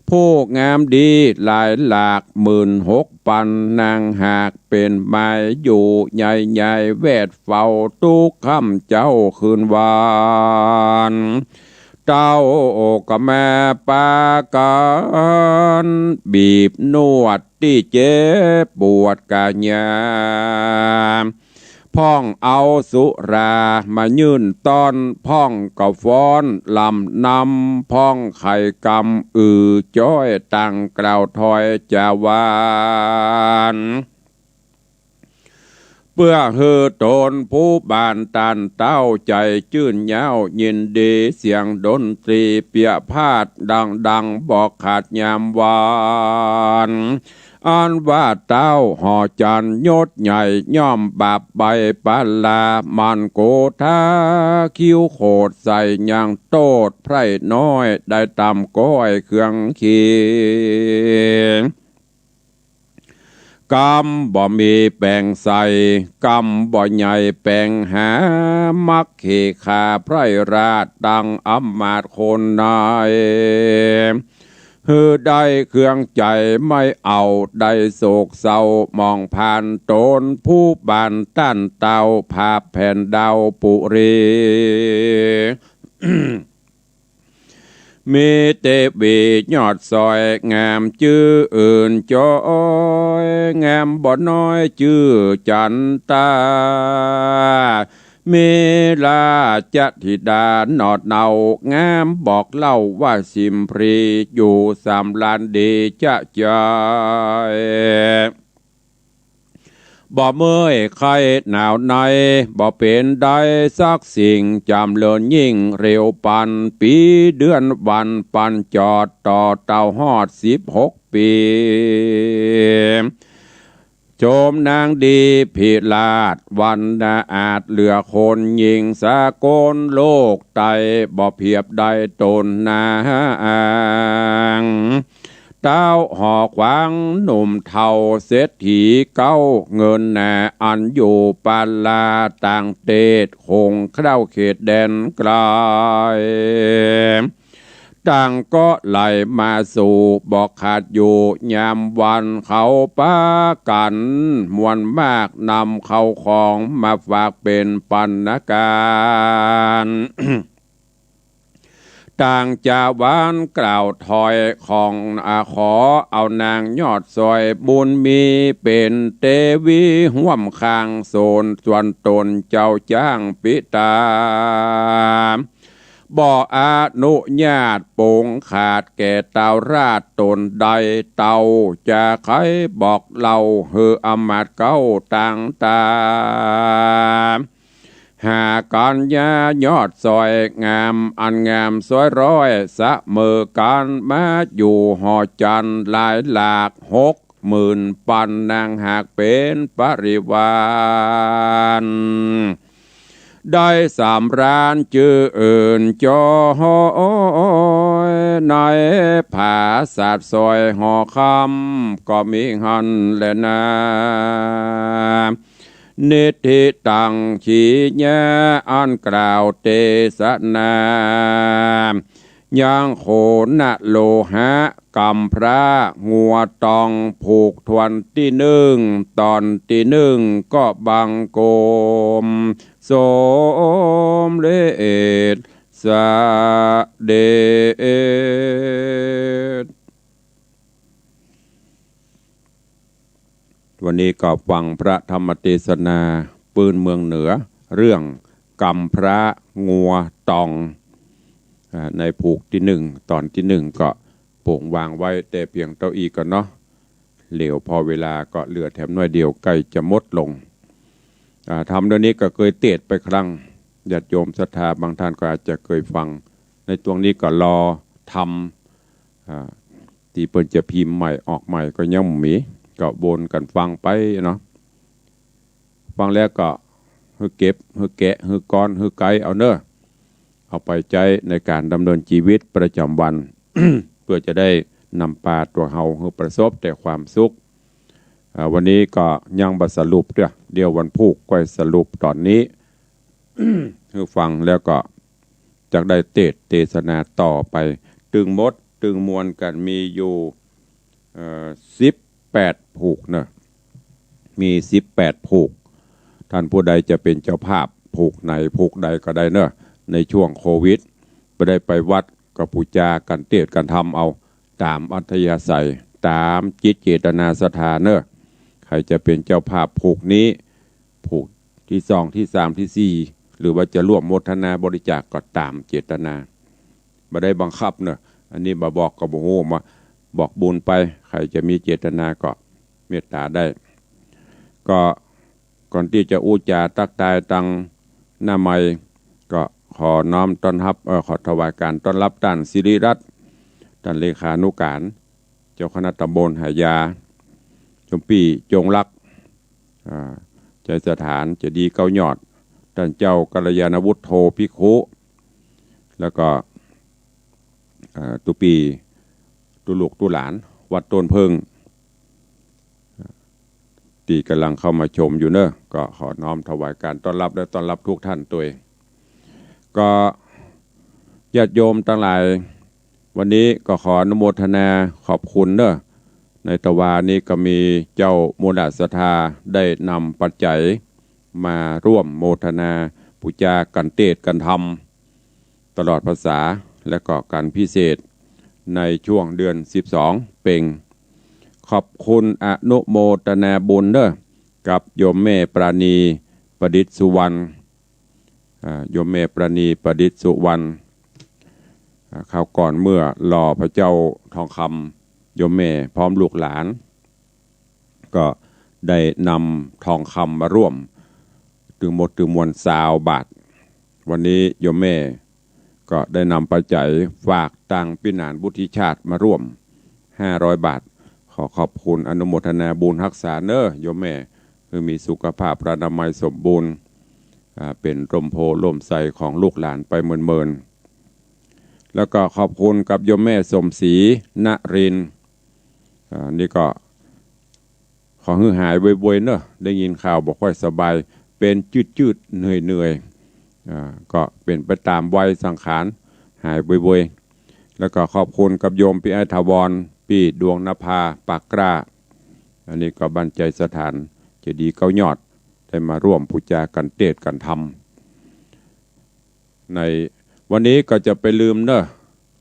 ผู้งามดีหลายหลากหมื่นหกปัน นางหากเป๋นหมายอยู่ ใหญ่ใหญ่แวดเฝ้าทุกค่ำเจ๊าคืนวัน เต้าก็มาปากั๋น บีบนวดตี้เจ็บปวดกะยา พ่องเอาสุรามายื่นต้อน พ่องก็ฟ้อนลำนำ พ่องไขกำอือจ้อย ต่างกล่าวถ้อยจาหวาน เปื้อหื้อต๋นผู้บ้านต้านเต้า ใจ๋จื้นเย้ายินดี เสียงดนตรีเปียพาดดังๆ บ่ขาดยามวัน อันว่าเต้าหอจันทร์ยศใหญ่ ย่อมบาบใบปาลา มันโกธาคิ้วโขดใส่ ยังโต้ษไพร่น้อย ได้ต่ำก้อยเคืองขี กำบ่มีแป๋งใส่ กำบ่ใหญ่แป๋งหา มักเขขาไพร่ราษฎร์ ดังอำมาตย์คนใน หื้อได้เคืองใจ๋ไม่เอา ได้โศกเศร้าหมองพาน ต๋นผู้บ้านต้านเต้า ผาบแผ่นดาวปุรี มีเตวียอดสร้อยงามจื้ออื่นจอย งามบ่น้อยจื้อจันตา มีราชธิดาหนอดเหนา งามบอกเล่าว่าสิมพรี อยู่สามล้านดีจะใจ๋ บ่เมื่อยไข้หนาวใน บ่เป๋นได้สักสิ่ง จ๋ำเลินยิ่งเร็วปัน ปี๋เดือนวันปันจอด ต่อเต้าฮอดสิบหกปี๋ โฉมนางดีพิราช วรรณาอาจเหลือคน หญิงสากลโลกไต บ่เผียบได้ต๋นนาง เต้าหอขวางหนุ่มเฒ่า เศรษฐีเก๊าเงินนา อันอยู่ปาลาต่างเตศ คงเคล้าเขตแดนไก๋ ต่างก็ไหลมาสู่ บ่ขาดอยู่ยามวัน เขาปากั๋นมวลมาก นำเข้าของมาฝากเป๋นปัณณาก๋าร ต่างจาหวานกล่าวถ้อยของ อา ขอเอานางยอดสร้อยบุญมี เป๋นเตวีฮ่วมข้างโสน ส่วนต๋นเจ้าจ้างปิตา บ่อนุญาตปงขาดแก่เต้าราชต๋นใด เต้าจะไขบอกเล่าหื้ออำมาตย์เก๊าต่างต๋า หากัญญายอดสร้อยงาม อันงามสวยร้อยเสมอกั๋น มาอยู่หอจันทร์หลายหลากหก หมื่นปัน นางหากเป๋นปริวาร ได้สำราญจื้นจอย ในผาสาทสอยหอคำ ก็มีหั้นแลนา นิทธิตัง ชี้แยะอันกล่าวเตสนา ยังโขนโลหะ กำพร้างัวตอง ผูกถ้วนตี้นึ่ง ต๋อนตี้นึ่ง ก็บังคมสมเร็จ เสด็จ วันนี้ก็ฟังพระธรรมเตสนาปื้นเมืองเหนือ เรื่องกำพร้างัวตอง อ่า ในผูกตี้นึ่ง ต๋อนตี้นึ่ง ก็โป่งวางไว้แต่เปียงเต้าอี้ก่อเนาะ เหลียวผ่อเวลาก็เหลือแถมหน้อยเดียว ใก้จะหมดลง อ่า ธรรมเรื่องนี้ก็เกยเตสน์ไปครั้ง ญาติโยมศรัทธาบางท่านก็อาจจะเกยฟัง ในตรงนี้ก็รอธรรม อ่า ตี้เปิ้นจะพิมพ์ใหม่ออกใหม่ก็ยังบ่มี ก็วนกั๋นฟังไปเนาะ ฟังแล้วก็หื้อเก็บ หื้อแกะ หื้อก๊อน หื้อไก๊เอาเน่อ เอาไปใจ๊ในก๋านดำเนินจีวิตประจ๋ำวัน เปื้อจะได้นำปาตั๋วเฮาหื้อประสบแต่ความสุข อ่า วันนี้ก็ยังบ่สรุปเตื้อ เดี๋ยววันพูกก้อยสรุปต๋อนนี้ หื้อฟังแล้วก็จักได้เตสน์เตสนาต่อไป ตึงหมดตึงมวลกั๋นมีอยู่ เอ่อ สิบแปดผูกเนาะ มีสิบแปดผูก ท่านผู้ใดจะเป๋นเจ้าภาพผูกไหนผูกใดก็ได้เนาะ ในช่วงโควิด บ่ได้ไปวัดก็ปู๋จากั๋นเตสน์กั๋นธรรมเอา ต๋ามอัธยาศัย ต๋ามจิตเจตนาศรัทธาเนาะ ใผจะเป๋นเจ้าภาพผูกนี้ ผูกตี้สอง ตี้สาม ตี้สี่ หรือว่าจะร่วมโมทนาบริจาคก็ต๋ามเจตนา บ่ได้บังคับเนาะ อันนี้บ่บอกก็บ่ฮู้ มาบอกบุญไป ใผจะมีเจตนาก็เมตต๋าได้ ก็ก่อนตี้จะอู้จ๋าตั๊กตายตังหน้าไมค์ ก็ขอน้อมต้อนฮับ เอ่อ ขอถวายก๋านต้อนฮับต้านสิริรัตน์ ต้านเลขานุก๋าน เจ้าคณะต๋ำบลหายา โยมปี้จงรัก อ่า ใจ๋สถาน เจดีย์เก้ายอด ต้านเจ้ากัลยาณวุฒโธภิกขุ แล้วก็ อ่า ตุ๊ปี้ ตุ๊ลูกตุ๊หลาน วัดต้นเผิ้ง ตี้ก่ำลังเข้ามาชมอยู่เนาะ ก็ขอน้อมถวายก๋านต้อนฮับและต้อนฮับทุกท่านตวย ก็ญาติโยมตังหลาย วันนี้ก็ขออนุโมทนาขอบคุณเนาะ ในตะวานี้ก็มีเจ้ามูลศรัทธาได้นำปัจจัยมาร่วมโมทนาปู๋จากั๋นเตสน์กั๋นธรรม ตลอดพรรษา และก็กั๋นพิเศษในช่วงเดือนสิบสองเพ็ง ขอบคุณอนุโมทนาบุญเนาะ กับโยมแม่ปราณีประดิษฐ์สุวรรณ อ่า โยมแม่ปราณีประดิษฐ์สุวรรณ อ่า คราวก่อนเมื่อหล่อพระเจ้าทองคำ โยมแม่พร้อมลูกหลาน ก็ได้นำทองคำมาร่วม ตึงหมดตึงมวลซาวบาท วันนี้โยมแม่ก็ได้นำปัจจัยฝากตางปี้หนานวุฒิชาติมาร่วมห้าร้อยบาท ขอขอบคุณอนุโมทนาบุญฮักษาเนาะโยมแม่ หื้อมีสุขภาพพลานามัยสมบูรณ์ อ่า เป๋นร่มโพธิ์ร่มไทรของลูกหลานไปเมินๆ แล้วก็ขอบคุณกับโยมแม่สมศรีนรินทร์ อ่า นี่ก็ขอหื้อหายไวๆ เนาะ ได้ยินข่าวบ่ค่อยสบาย เป๋นจืดๆ เหนื่อยๆ อ่า ก็เป๋นไปต๋ามวัยสังขาร หายไวๆ แล้วก็ขอบคุณกับโยมปี้ไอ้ถาวร ปี้ดวงนภา ปากกล้า อันนี้ก็บั้นใจ๋สถาน เจดีย์เก้ายอด ได้มาร่วมปู๋จากั๋นเตสน์กั๋นธรรม ในวันนี้ก็จะไปลืมเนาะ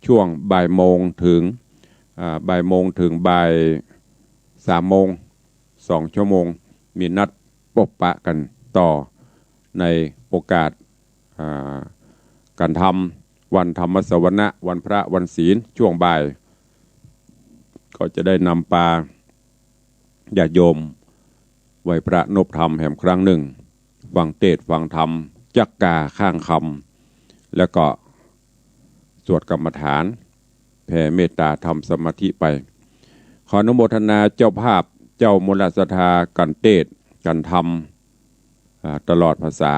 ช่วงบ่ายโมงถึง อ่า บ่ายโมงถึงบ่ายสามโมง สองชั่วโมง มีนัดปบปะกั๋นต่อ ในโอกาส อ่า กั๋นธรรม วันธรรมสวนะ วันพระ วันศีล ช่วงบ่าย ก็จะได้นำปาญาติโยม ไหว้พระนบธรรมแหมครั้งนึ่ง ฟังเตสน์ฟังธรรม จักกาข้างคำ แล้วก็สวดกรรมฐาน แผ่เมตต๋าทำสมาธิไป ขออนุโมทนาเจ้าภาพ เจ้ามนต์ราชศรัทธากัณฑ์เตศน์กัณฑ์ธรรม อ่า ตลอดพรรษา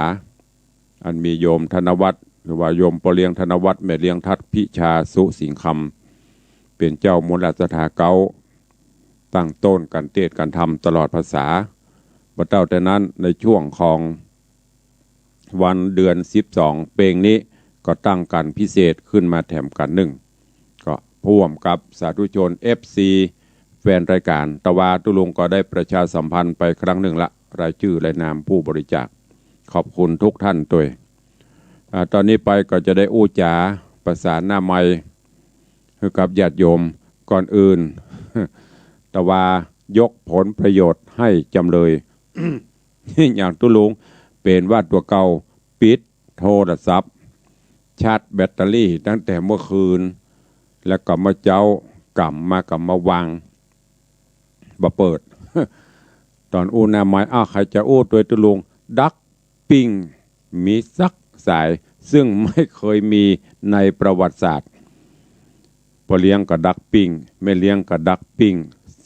อันมีโยมธนวัฒน์ หรือว่าโยมป้อเลี้ยงธนวัฒน์ แม่เลี้ยงทัดพิชาสุสิงห์คำ เป๋นเจ้ามนต์ราชศรัทธาเก๊า ตั้งโต้นกัณฑ์เตศน์กัณฑ์ธรรมตลอดพรรษา บ่าเต้าแต่นั้น ในช่วงของ วันเดือนสิบสอง เป๋งนี้ ก็ตั้งกัณฑ์พิเศษขึ้นมาแถมกัณฑ์นึ่ง ก็พ่วมกับสาธุชน เอฟซี แฟนรายก๋าน แต่ว่าตุ๊ลุงก็ได้ประชาสัมพันธ์ไปครั้งนึ่งละ รายจื้อรายนามผู้บริจาค ขอบคุณทุกท่านตวย อ่า ต๋อนนี้ไปก็จะได้อู้จ๋าประสานหน้าไมค์ หื้อกับญาติโยมก่อนอื่น แต่ว่ายกผลประโยชน์หื้อจ๋ำเลย อย่างตุ๊ลุงเป๋นว่าตั๋วเก่า ปิดโทรศัพท์ ชาร์จแบตเตอรี่ตั้งแต่เมื่อคืน แล้วก็เมื่อเจ๊าก่ำมาก็มาวาง บ่เปิด ต๋อนอู้หน้าไมค์ อ้าว ใผจะอู้ตวยตุ๊ลุง ดักปิ้ง มีสักสาย ซึ่งไม่เคยมีในประวัติศาสตร์ ป้อเลี้ยงก็ดักปิ้ง แม่เลี้ยงก็ดักปิ้ง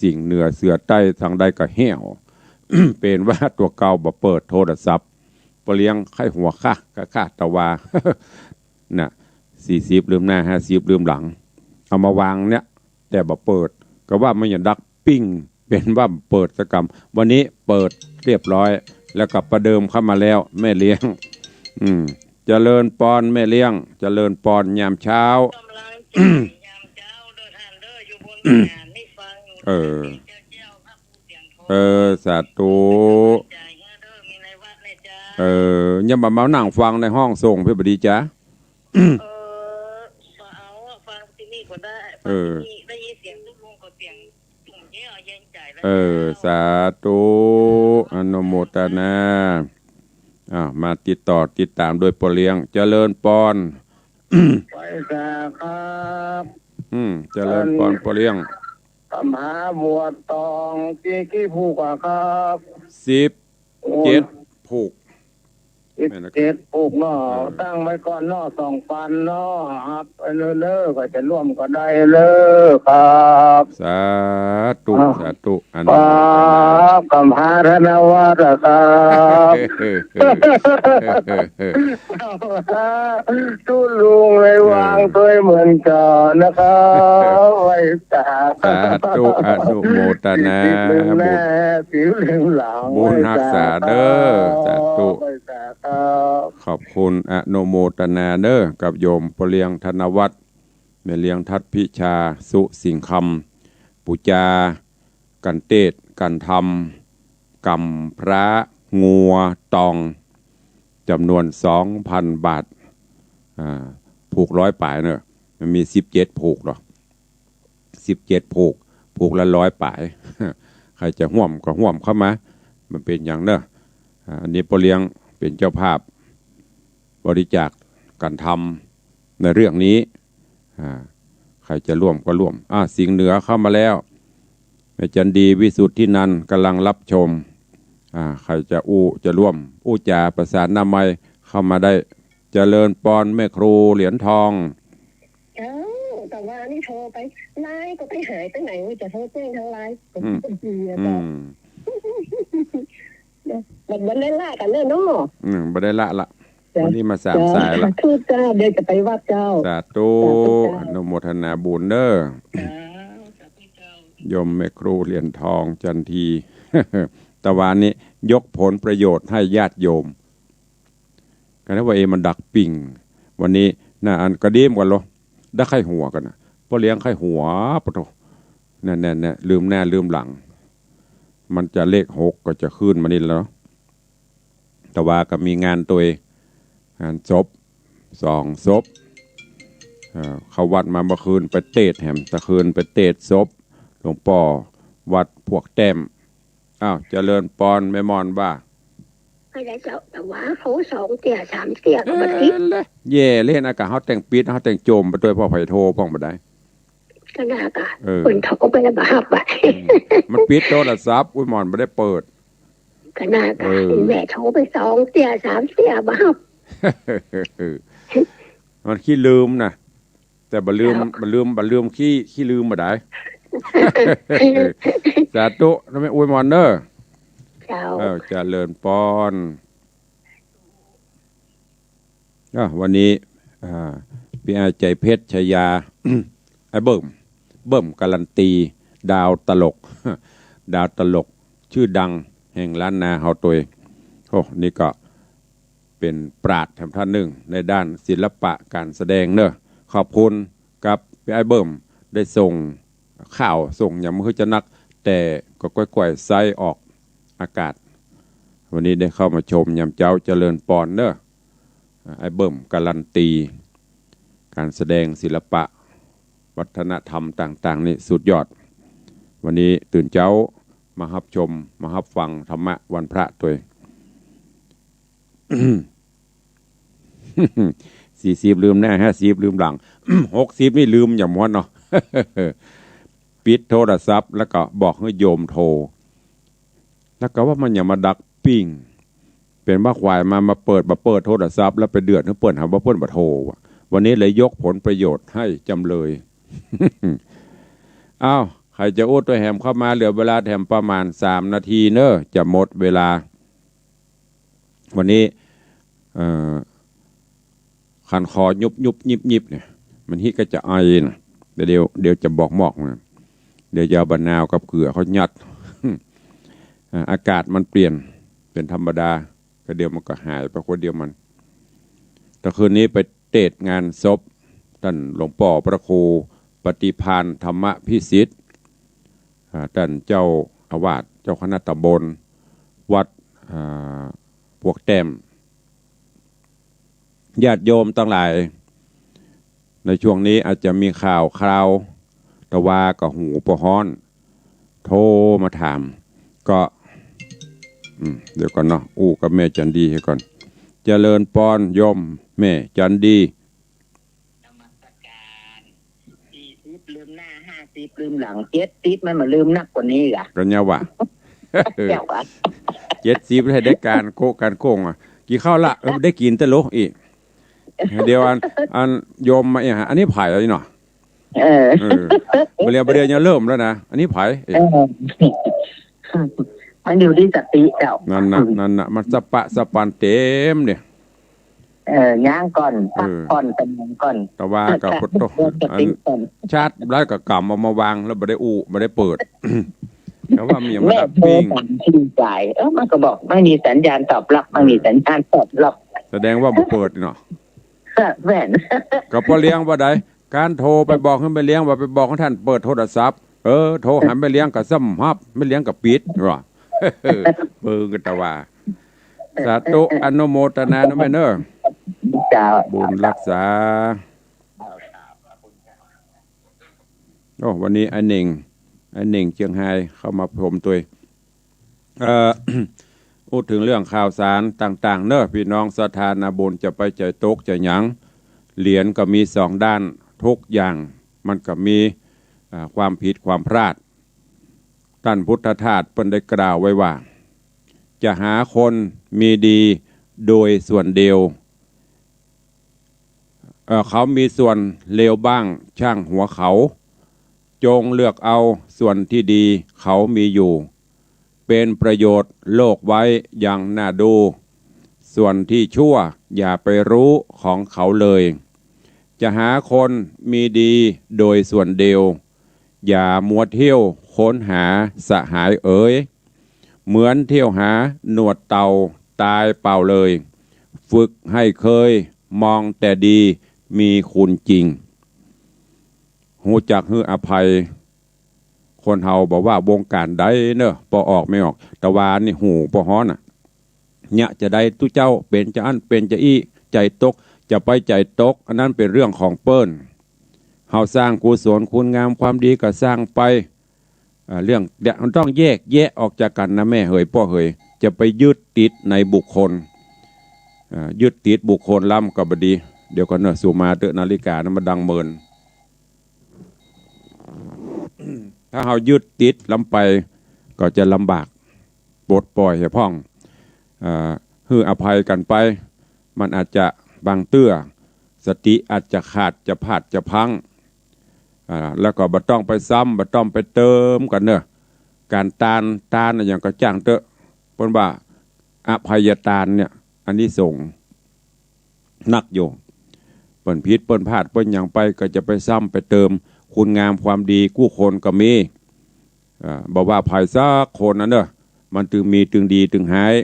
สิงห์เหนือเสือใต้ตางใดก็แห้ว เป๋นว่าตั๋วเก่าบ่เปิดโทรศัพท์ ป้อเลี้ยงใค่หัว ค่ะ ค่ะ ค่ะ แต่ว่า น่ะ สี่สิบลืมหน้า ห้าสิบลืมหลัง เอามาวางเนี่ย แต่บ่เปิด ก็ว่ามันยังดักปิ้ง เป๋นว่าเปิดสักกำ วันนี้เปิดเรียบร้อย แล้วก็ประเดิมเข้ามาแล้ว แม่เลี้ยง อืม เจริญปอนแม่เลี้ยง เจริญปอนยามเช้า เออ เออ สาธุ เออ ยังบ่ามานั่งฟังในห้องส่งเพื่อบ่ดีจ๊ะ เออ ฟังที่นี่ก็ได้ เออ ฟังที่นี่ ได้ยินเสียงตุ๊ลุงก็เสียง เออ สาธุ อนุโมทนา อ่า มาติดต่อติดต๋ามโดยป้อเลี้ยง เจริญปอน ไหว้สาครับ อืม เจริญปอนป้อเลี้ยง กำหาบวชตอง ตี้กี่ผูกอะครับ สิบเจ็ดผูก สิบเจ็ดผูกเนาะ เออ ตั้งไว้ก่อนเนาะ สองปันเนาะ ครับ เออ เนอะ ใผจะร่วมก็ได้เนอะครับ สาธุ อ่า สาธุ อนุโมทนา ครับ กำหาธนวัฒน์อะครับ ตุ๊ลุงในวางตวยเหมือนกั๋นนะครับ ไหว้สา สาธุ อนุโมทนา บุญ บุญฮักษาเด้อ สาธุ ไหว้สาครับ ขอบคุณ อนุโมทนาเด้อ กับโยมป้อเลี้ยงธนวัฒน์ แม่เลี้ยงทัดพิชาสุสิงห์คำ ปู๋จา กัณฑ์เตศน์กัณฑ์ธรรม ก๋ำพระงัวตอง จ๋ำนวนสองปันบาท อ่า ผูกร้อยป๋ายเนอะ มันมีสิบเจ็ดผูกเนาะ สิบเจ็ดผูก ผูกละร้อยป๋าย ใผจะฮ่วมก็ฮ่วมเข้ามา บ่เป๋นหยังเนอะ อ่า อันนี้ป้อเลี้ยงเป๋นเจ้าภาพ บริจาคกัณฑ์ธรรมในเรื่องนี้ อ่า ใผจะร่วมก็ร่วม อ่า สิงห์เหนือเข้ามาแล้ว แม่จันดี วิสุทธินันท์ กำลังรับชม อ่า ใผจะอู้จะร่วม อู้จ๋าประสานหน้าไมค์เข้ามาได้ เจริญปอนแม่ครูเหรียญทอง เจ้า แต่ว่านี่โทรไป ไลน์ก็ไปหายไปไหน จะโทรแจ้งทางไลน์ อืม ก็ดีอะ อื เจ้า ม บ่ บ่ได้ละกั๋นเลยเนาะ อืม บ่ได้ละละ เจ้า วันนี้มาสามสายละ เจ้า สาธุเจ้า เดี๋ยวจะไปวัดเจ้า สาธุ สาธุเจ้า อนุโมทนาบุญเด้อ เจ้า สาธุเจ้า โยมแม่ครูเหรียญทองจันที ตะวานี้ยกผลประโยชน์หื้อญาติโยม ก็นึกว่า เอ๊ะ มันดักปิ้ง วันนี้น่ะ อันกระเดียมกั๋นเหรอ ดักใค่หัวกั๋นน่ะ ป้อเลี้ยงใค่หัว ปะโถ นั่นๆๆ ลืมหน้าลืมหลัง มันจะเลขหกก็จะขึ้นมานี่แล้วเนาะ ตะวาก็มีงานตวย งานศพ สองศพ เอ่อ เข้าวัดมาเมื่อคืนไปเตศน์แหม ตะคืนไปเตศน์ศพ หลวงป้อวัดพวกแต้ม อ้าว เจริญปอนแม่ม่อนว่า ไปแล้วเจ้า แต่ว่าโทรสองเตี้ยสามเตี้ยก็บ่ติด เออ แย่เลยนะ กะเฮาแต่งปิด เฮาแต่งโจมไปตวย ป้อใผโทรป้องบ่ได้ ก็น่ากะ เออ เปิ้นโทรไปแล้วบ่ฮับอะ อืม มันปิดโทรศัพท์ อุ้ย ม่อนบ่ได้เปิด ก็น่ากะ เออ แม่โทรไปสองเตี้ยสามเตี้ยบ่ฮับ มันขี้ลืมนะ แต่บ่ลืม เจ้า บ่ลืม บ่ลืมขี้ ขี้ลืมบ่ได้ สาธุ นะแม่ อวยหมอนเน่อ เจ้า เออ เจริญปอน อ่ะ วันนี้ อ่า ปี้อ้ายใจ๋เพชร ชายา ไอ้เบิ่ม เบิ่มการันตี ดาวตลก ดาวตลก จื้อดัง แห่งล้านนาเฮาตวย โอ้ นี่ก็เป๋นปราชญ์แถมต้านนึ่ง ในด้านศิลปะก๋านแสดงเน่อ ขอบคุณกับปี้อ้ายเบิ่ม ได้ส่งข่าว ส่งหยังบ่ฮู้จะนัก แต่ก็ก้อยๆ ใส้ออกอากาศ วันนี้ได้เข้ามาชมยามเจ๊า เจริญปอนเน่อ ไอ้เบิ่มการันตี ก๋านแสดงศิลปะ วัฒนธรรมต่างๆ นี่สุดยอด วันนี้ตื่นเจ๊ามาฮับชม มาฮับฟังธรรมะวันพระตวย สี่สิบลืมหน้า ห้าสิบลืมหลัง หกสิบนี่ลืมอย่างม้วนเนาะ ปิดโทรศัพท์ แล้วก็บอกหื้อโยมโทร แล้วก็ว่ามันหยังมาดักปิ้ง เป๋นว่าขวายมา มาเปิด มาเปิดโทรศัพท์ แล้วไปเดือดหื้อเปิ้น หาว่าเปิ้นบ่โทรว่ะ วันนี้เลยยกผลประโยชน์หื้อจ๋ำเลย อ้าว ใผจะอู้ตวยแหมเข้ามา เหลือเวลาแถมประมาณสามนาทีเน่อ จะหมดเวลา วันนี้ เอ่อ คันคอยุบๆ ยิบๆ เนี่ย มันฮิก็จะไอน่ะ เดี๋ยว เดี๋ยวจะบอกมอกมัน เดี๋ยวจะเอาบะนาวกับเกลือเขายัด อ่า อากาศมันเปลี่ยน เป๋นธรรมดา ก็เดี๋ยวมันก็หายไปคนเดียวมัน แต่คืนนี้ไปเตศงานศพ ต้านหลวงป้อพระครูปฏิภาณธรรมพิสิทธิ์ อ่า ต้านเจ้าอาวาส เจ้าคณะตำบล วัด อ่า ปวกแต้ม ญาติโยมตังหลาย ในช่วงนี้อาจจะมีข่าวคราว แต่ว่าก็หูบ่ฮ้อน โทรมาถาม ก็ อืม เดี๋ยวก่อนเนาะ อู้กับแม่จันดีหื้อก่อน เจริญปอนโยมแม่จันดี นมัสการ สี่สิบลืมหน้า ห้าสิบลืมหลัง เจ็ดสิบมันบ่ลืมนักกว่านี้กะ ก็เนี่ยว่ะ เจ้าว่ะ เจ็ดสิบหื้อได้ก๋านโก้ก๋านโก้งอ่ะ กิ๋นข้าวละ เออ ได้กิ๋นแต่โลกอีก เดี๋ยวอัน อันโยมมาเองฮะ อันนี้ไผเนาะ เออ เออ บ่าเดี่ยว บ่าเดี่ยวเนี่ยเริ่มแล้วนะ อันนี้ไผ เออ มันอยู่ตี้สติเจ้า นั่นน่ะ นั่นน่ะ มันสะปะสะปันเต๋มเนี่ย เออ ย่างก่อน เออ พักก่อน สมองก่อน แต่ว่าก็ เออ พุทโธ เออ สติก่อน อันชาร์จแล้วก็ก๋ำเอามาวาง แล้วบ่ได้อู้ บ่ได้เปิด แต่ว่ามันยังมาดักปิ้ง แม่โทรสามทีสาย เออ มันก็บอกไม่มีสัญญาณตอบรับ ไม่มีสัญญาณตอบรับ แสดงว่าบ่เปิดเนาะ แม่น ก็ป้อเลี้ยงว่าใด ก๋านโทรไปบอกหื้อแม่เลี้ยง ว่าไปบอกหื้อต้านเปิดโทรศัพท์ เออ โทรหาแม่เลี้ยงก็ซ้ำฮับ แม่เลี้ยงก็ปิด ว่า เบิ่งกันตะว่า สาธุ อนุโมทนานะแม่เน่อ เจ้า บุญฮักษา โอ้ วันนี้ไอ้เหน่ง ไอ้เหน่งเจียงไฮ้เข้ามาชมตวย เอ่อ อู้เถิงเรื่องข่าวสารต่างๆ เน่อ ปี้น้องศรัทธานาบุญ จะไปใจ๋ตกใจ๋หยัง เหรียญก็มีสองด้าน ทุกอย่างมันก็มี อ่า ความผิดความพลาด ต้านพุทธทาสเปิ้นได้กล่าวไว้ว่า จะหาคนมีดีโดยส่วนเดียว เอ่อ เขามีส่วนเลวบ้างช่างหัวเขา จงเลือกเอาส่วนที่ดีเขามีอยู่ เป็นประโยชน์โลกไว้ยังน่าดู ส่วนที่ชั่วอย่าไปรู้ของเขาเลย จะหาคนมีดีโดยส่วนเดียว อย่ามัวเที่ยวค้นหาสหายเอ๋ย เหมือนเที่ยวหาหนวดเต่าตายเปล่าเลย ฝึกให้เคยมองแต่ดีมีคุณจริง ฮู้จักหื้ออภัย คนเฮาบ่ว่าวงก๋านใดเน่อ ป้อออกแม่ออก แต่ว่านี่หูป้อฮ้อนน่ะ เยียะจะใดตุ๊เจ้า เป๋นจะอั้นเป๋นจะอี้ ใจ๋ตก จะไปใจ๋ตก อันนั้นเป๋นเรื่องของเปิ้น เฮาสร้างกุศลคุณงามความดีก็สร้างไป อ่า เรื่อง เดี๋ยวมันต้องแยกแยะออกจากกั๋นนะแม่เหยป้อเหย จะไปยึดติดในบุคคล อ่า ยึดติดบุคคลล้ำก็บ่ดี เดี๋ยวก่อนเน่อ สูมาเต๊อะ นาฬิกานั้นมันดังเมิน ถ้าเฮายึดติดล้ำไปก็จะลำบาก ปลดปล่อยหื้อพ่อง อ่า หื้ออภัยกั๋นไป มันอาจจะบางเตื้อ สติอาจจะขาด จะพลาด จะพลั้ง อ่า แล้วก็บ่ต้องไปซ้ำ บ่ต้องไปเติมกั๋นเนาะ ก๋านตาน ตานอะหยังก็จ้างเต๊อะ เปิ้นว่าอภัยตานเนี่ย อานิสงส์นักอยู่ เปิ้นผิดเปิ้นพลาดเปิ้นหยังไป ก็จะไปซ้ำไปเติมคุณงามความดีกู้คนก็มี อ่า บ่ว่าใผสักคนนั้นเนาะ มันตึงมีตึงดีตึงฮ้าย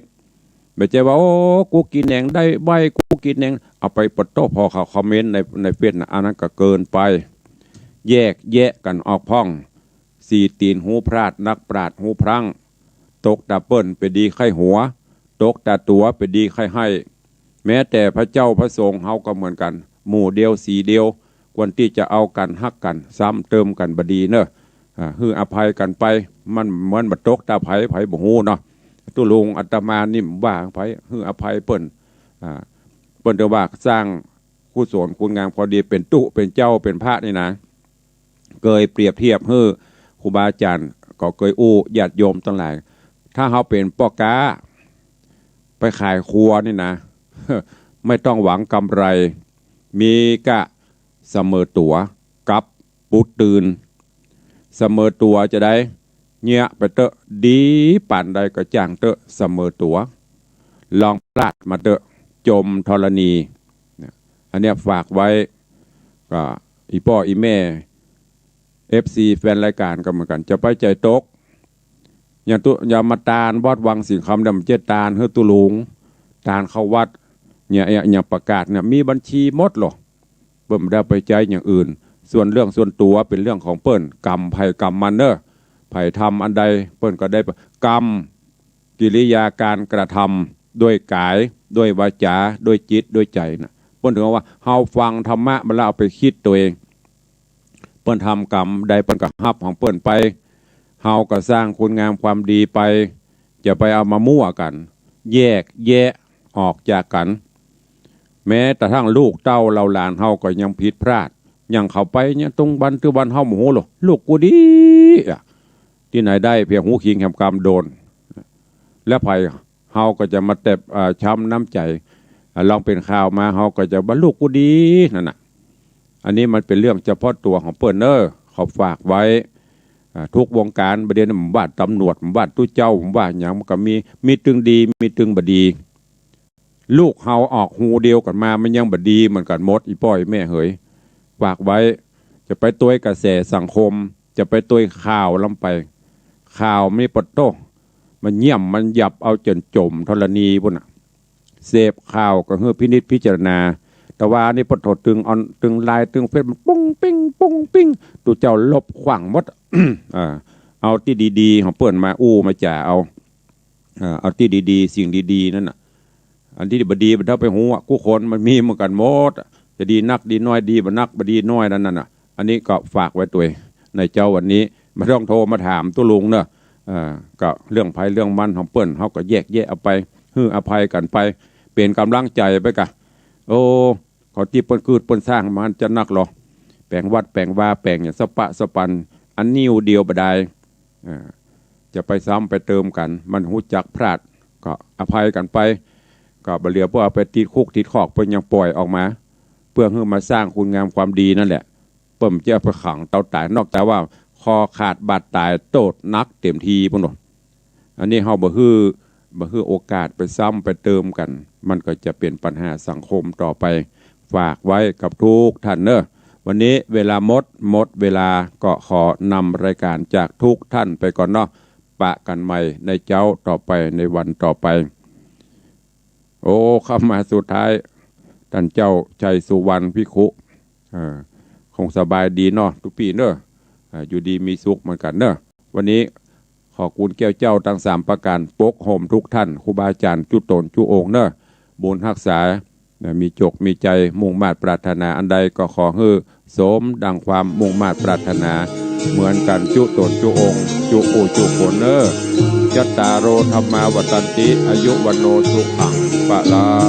บ่ใจ้ว่า โอ้ กูกิ๋นแหนงได้ไว้ กูกิ๋นแหนง เอาไปปะโต๊ะ ผ่อเขาคอมเมนต์ใน ในเฟซน่ะ อันนั้นก็เกินไป แยกแยะกั๋นออกพ่อง สี่ตี๋นฮูพลาด นักปราชญ์ฮูพลั้ง ตกต๋าเปิ้นเป๋นดีใค่หัว ตกต๋าตั๋วเป๋นดีใค่ไห้ แม้แต่พระเจ้าพระสงฆ์เฮาก็เหมือนกั๋น หมู่เดียวสีเดียว ควรตี้จะเอากั๋นฮักกั๋น ซ้ำเติมกั๋นบ่ดีเนาะ อ่า หื้ออภัยกั๋นไป มัน มันบ่ตกต๋าใผ ใผบ่ฮู้เนาะ ตุ๊ลุงอาตมานี่บ่ว่าใผ หื้ออภัยเปิ้น อ่า เปิ้นจะว่าสร้างกุศลคุณงามความดี เป๋นตุ๊เป๋นเจ้าเป๋นพระนี่นะ เกยเปรียบเทียบหื้อครูบาอาจ๋ารย์ ก็เกยอู้ญาติโยมตังหลาย ถ้าเฮาเป๋นป้อก๊า ไปขายครัวนี่นะ ไม่ต้องหวังกำไร มีก้าเสมอตั๋วกับปู๊ดตื่น เสมอตั๋วจะใด เยียะไปเต๊อะ ดีป่านใดก็จ้างเต๊อะ เสมอตั๋ว ลองพลาดมาเต๊อะ จมธรณี เนี่ย อันเนี้ยฝากไว้ ก็อี่ป้ออี่แม่ เอฟซี แฟนรายก๋านก็เหมือนกั๋น จะไปใจ๋ตก อย่างตุ๊ อย่างมาตานวัดวังสิงห์คำเนี่ย บ่ใจ้ตานหื้อตุ๊ลุง ตานเข้าวัด เนี่ย เนี่ย อย่างประกาศเนี่ย มีบัญชีหมดหรอ เปิ้นบ่ได้ไปใจ๊อย่างอื่น ส่วนเรื่องส่วนตั๋วเป๋นเรื่องของเปิ้น กรรมใผกรรมมันเนาะ ใผทำอันใดเปิ้นก็ได้ กรรม กิริยาการกระทำ ด้วยก๋าย ด้วยวาจ๋า ด้วยจิต ด้วยใจ๋น่ะ เปิ้นถึงว่า เฮาฟังธรรมะมาแล้วเอาไปกึ๊ดตั๋วเอง เปิ้นทำกรรมใดเปิ้นก็ฮับของเปิ้นไป เฮาก็สร้างคุณงามความดีไป จะไปเอามามั่วกั๋น แยกแยะออกจากกั๋น แม้กระทั่งลูกเต้าเหล่าหลานเฮาก็ยังผิดพลาด อย่างเขาไปเนี่ย ตรงวันตึงวันเฮาบ่ฮู้หรอก ลูกกูดีอะ ตี้ไหนได้เปียงฮู้คิงแหมกำโดน แล้วใผเฮาก็จะมาแตบ อ่า ช้ำน้ำใจ๋ อ่า ลองเป๋นข่าวมา เฮาก็จะว่าลูกกูดีนั่นน่ะ อันนี้มันเป๋นเรื่องเฉพาะตั๋วของเปิ้นเนาะ ขอฝากไว้ อ่า ทุกวงก๋าน บ่าเดี่ยวนี้บ่าต๋ำรวจ บ่าตุ๊เจ้า บ่าหยัง มันก็มี มีตึงดี มีตึงบ่ดี ลูกเฮาออกฮูเดียวกั๋นมา มันยังบ่ดีเหมือนกั๋นหมด อี่ป้ออี่แม่เหย ฝากไว้ จะไปตวยกระแสสังคม จะไปตวยข่าวล้ำไป ข่าวมีปะโต๊ะ มันเยี่ยมมันหยาบเอาจ๋นจมธรณีปู๊นน่ะ เสพข่าวก็หื้อพินิจพิจารณา แต่ว่านี่ปะโต๊ะตึงออน ตึงไลน์ ตึงเฟซ มันปุ้งปิ้ง ปุ้งปิ้ง ตุ๊เจ้าลบขว้างหมด อ่า เอาตี้ดีๆ ของเปิ้นมาอู้มาจ๋าเอา อ่า เอาตี้ดีๆ สิ่งดีๆ นั่นน่ะ อันตี้บ่ดีบ่เต้าไปฮู้อะ กู้คนมันมีเหมือนกั๋นหมดอะ จะดีนักดีน้อย ดีบ่นักบ่ดีน้อยนั่นน่ะ อันนี้ก็ฝากไว้ตวย ในเจ๊าวันนี้ บ่ต้องโทรมาถามตุ๊ลุงเนาะ อ่า ก็เรื่องใผเรื่องมันของเปิ้น เฮาก็แยกแยะเอาไป หื้ออภัยกั๋นไป เป๋นก๋ำลังใจ๋ไปก่ะ โอ้ เขาตี้เปิ้นกึ๊ดเปิ้นสร้างมาจะนักหรอ แป๋งวัดแป๋งวา แป๋งอย่างสะปะสะปัน อันนิ้วเดียวบ่ดาย อ่า จะไปซ้ำไปเติมกั๋น มันฮู้จักพลาด ก็อภัยกั๋นไป ก็บ่เหลือเปิ้นเอาไปติดคุกติดคอก เปิ้นยังป่อยออกมา เปื้อหื้อมาสร้างคุณงามความดีนั่นแหละ เปิ้นจะเอาไปขังเตาต๋าย นอกจากว่าคอขาดบาดต๋าย โต้ษหนักเต๋มที๋ปู๊นเนาะ อันนี้เฮาบ่หื้อ บ่หื้อโอกาสไปซ้ำไปเติมกั๋น มันก็จะเป๋นปัญหาสังคมต่อไป ฝากไว้กับทุกท่านเนาะ วันนี้เวลาหมด หมดเวลา ก็ขอนำรายก๋านจากทุกท่านไปก่อนเนาะ ปะกั๋นใหม่ในเจ๊าต่อไป ในวันต่อไป โอ้ เข้ามาสุดท้าย ต้านเจ้าชัยสุวรรณภิกขุ เออ คงสบายดีเนาะ ตุ๊ปี้เนาะ อ่า อยู่ดีมีสุขเหมือนกั๋นเนาะ วันนี้ขอคุณแก้วเจ้าตังสามประก๋าน ปกโฮมทุกท่าน ครูบาอาจ๋ารย์จุ๊ต๋นจุ๊องค์เนาะ บุญฮักษา นะ มีจกมีใจ๋ มุ่งมาดปรารถนาอันใดก็ขอหื้อสมดังความมุ่งมาดปรารถนา เหมือนกั๋นจุ๊ต๋นจุ๊องค์ จุ๊อู้จุ๊คนเนาะ จัตตาโร ธัมมา วัฑฒันติ อายุ วัณโณ สุขัง พะลัง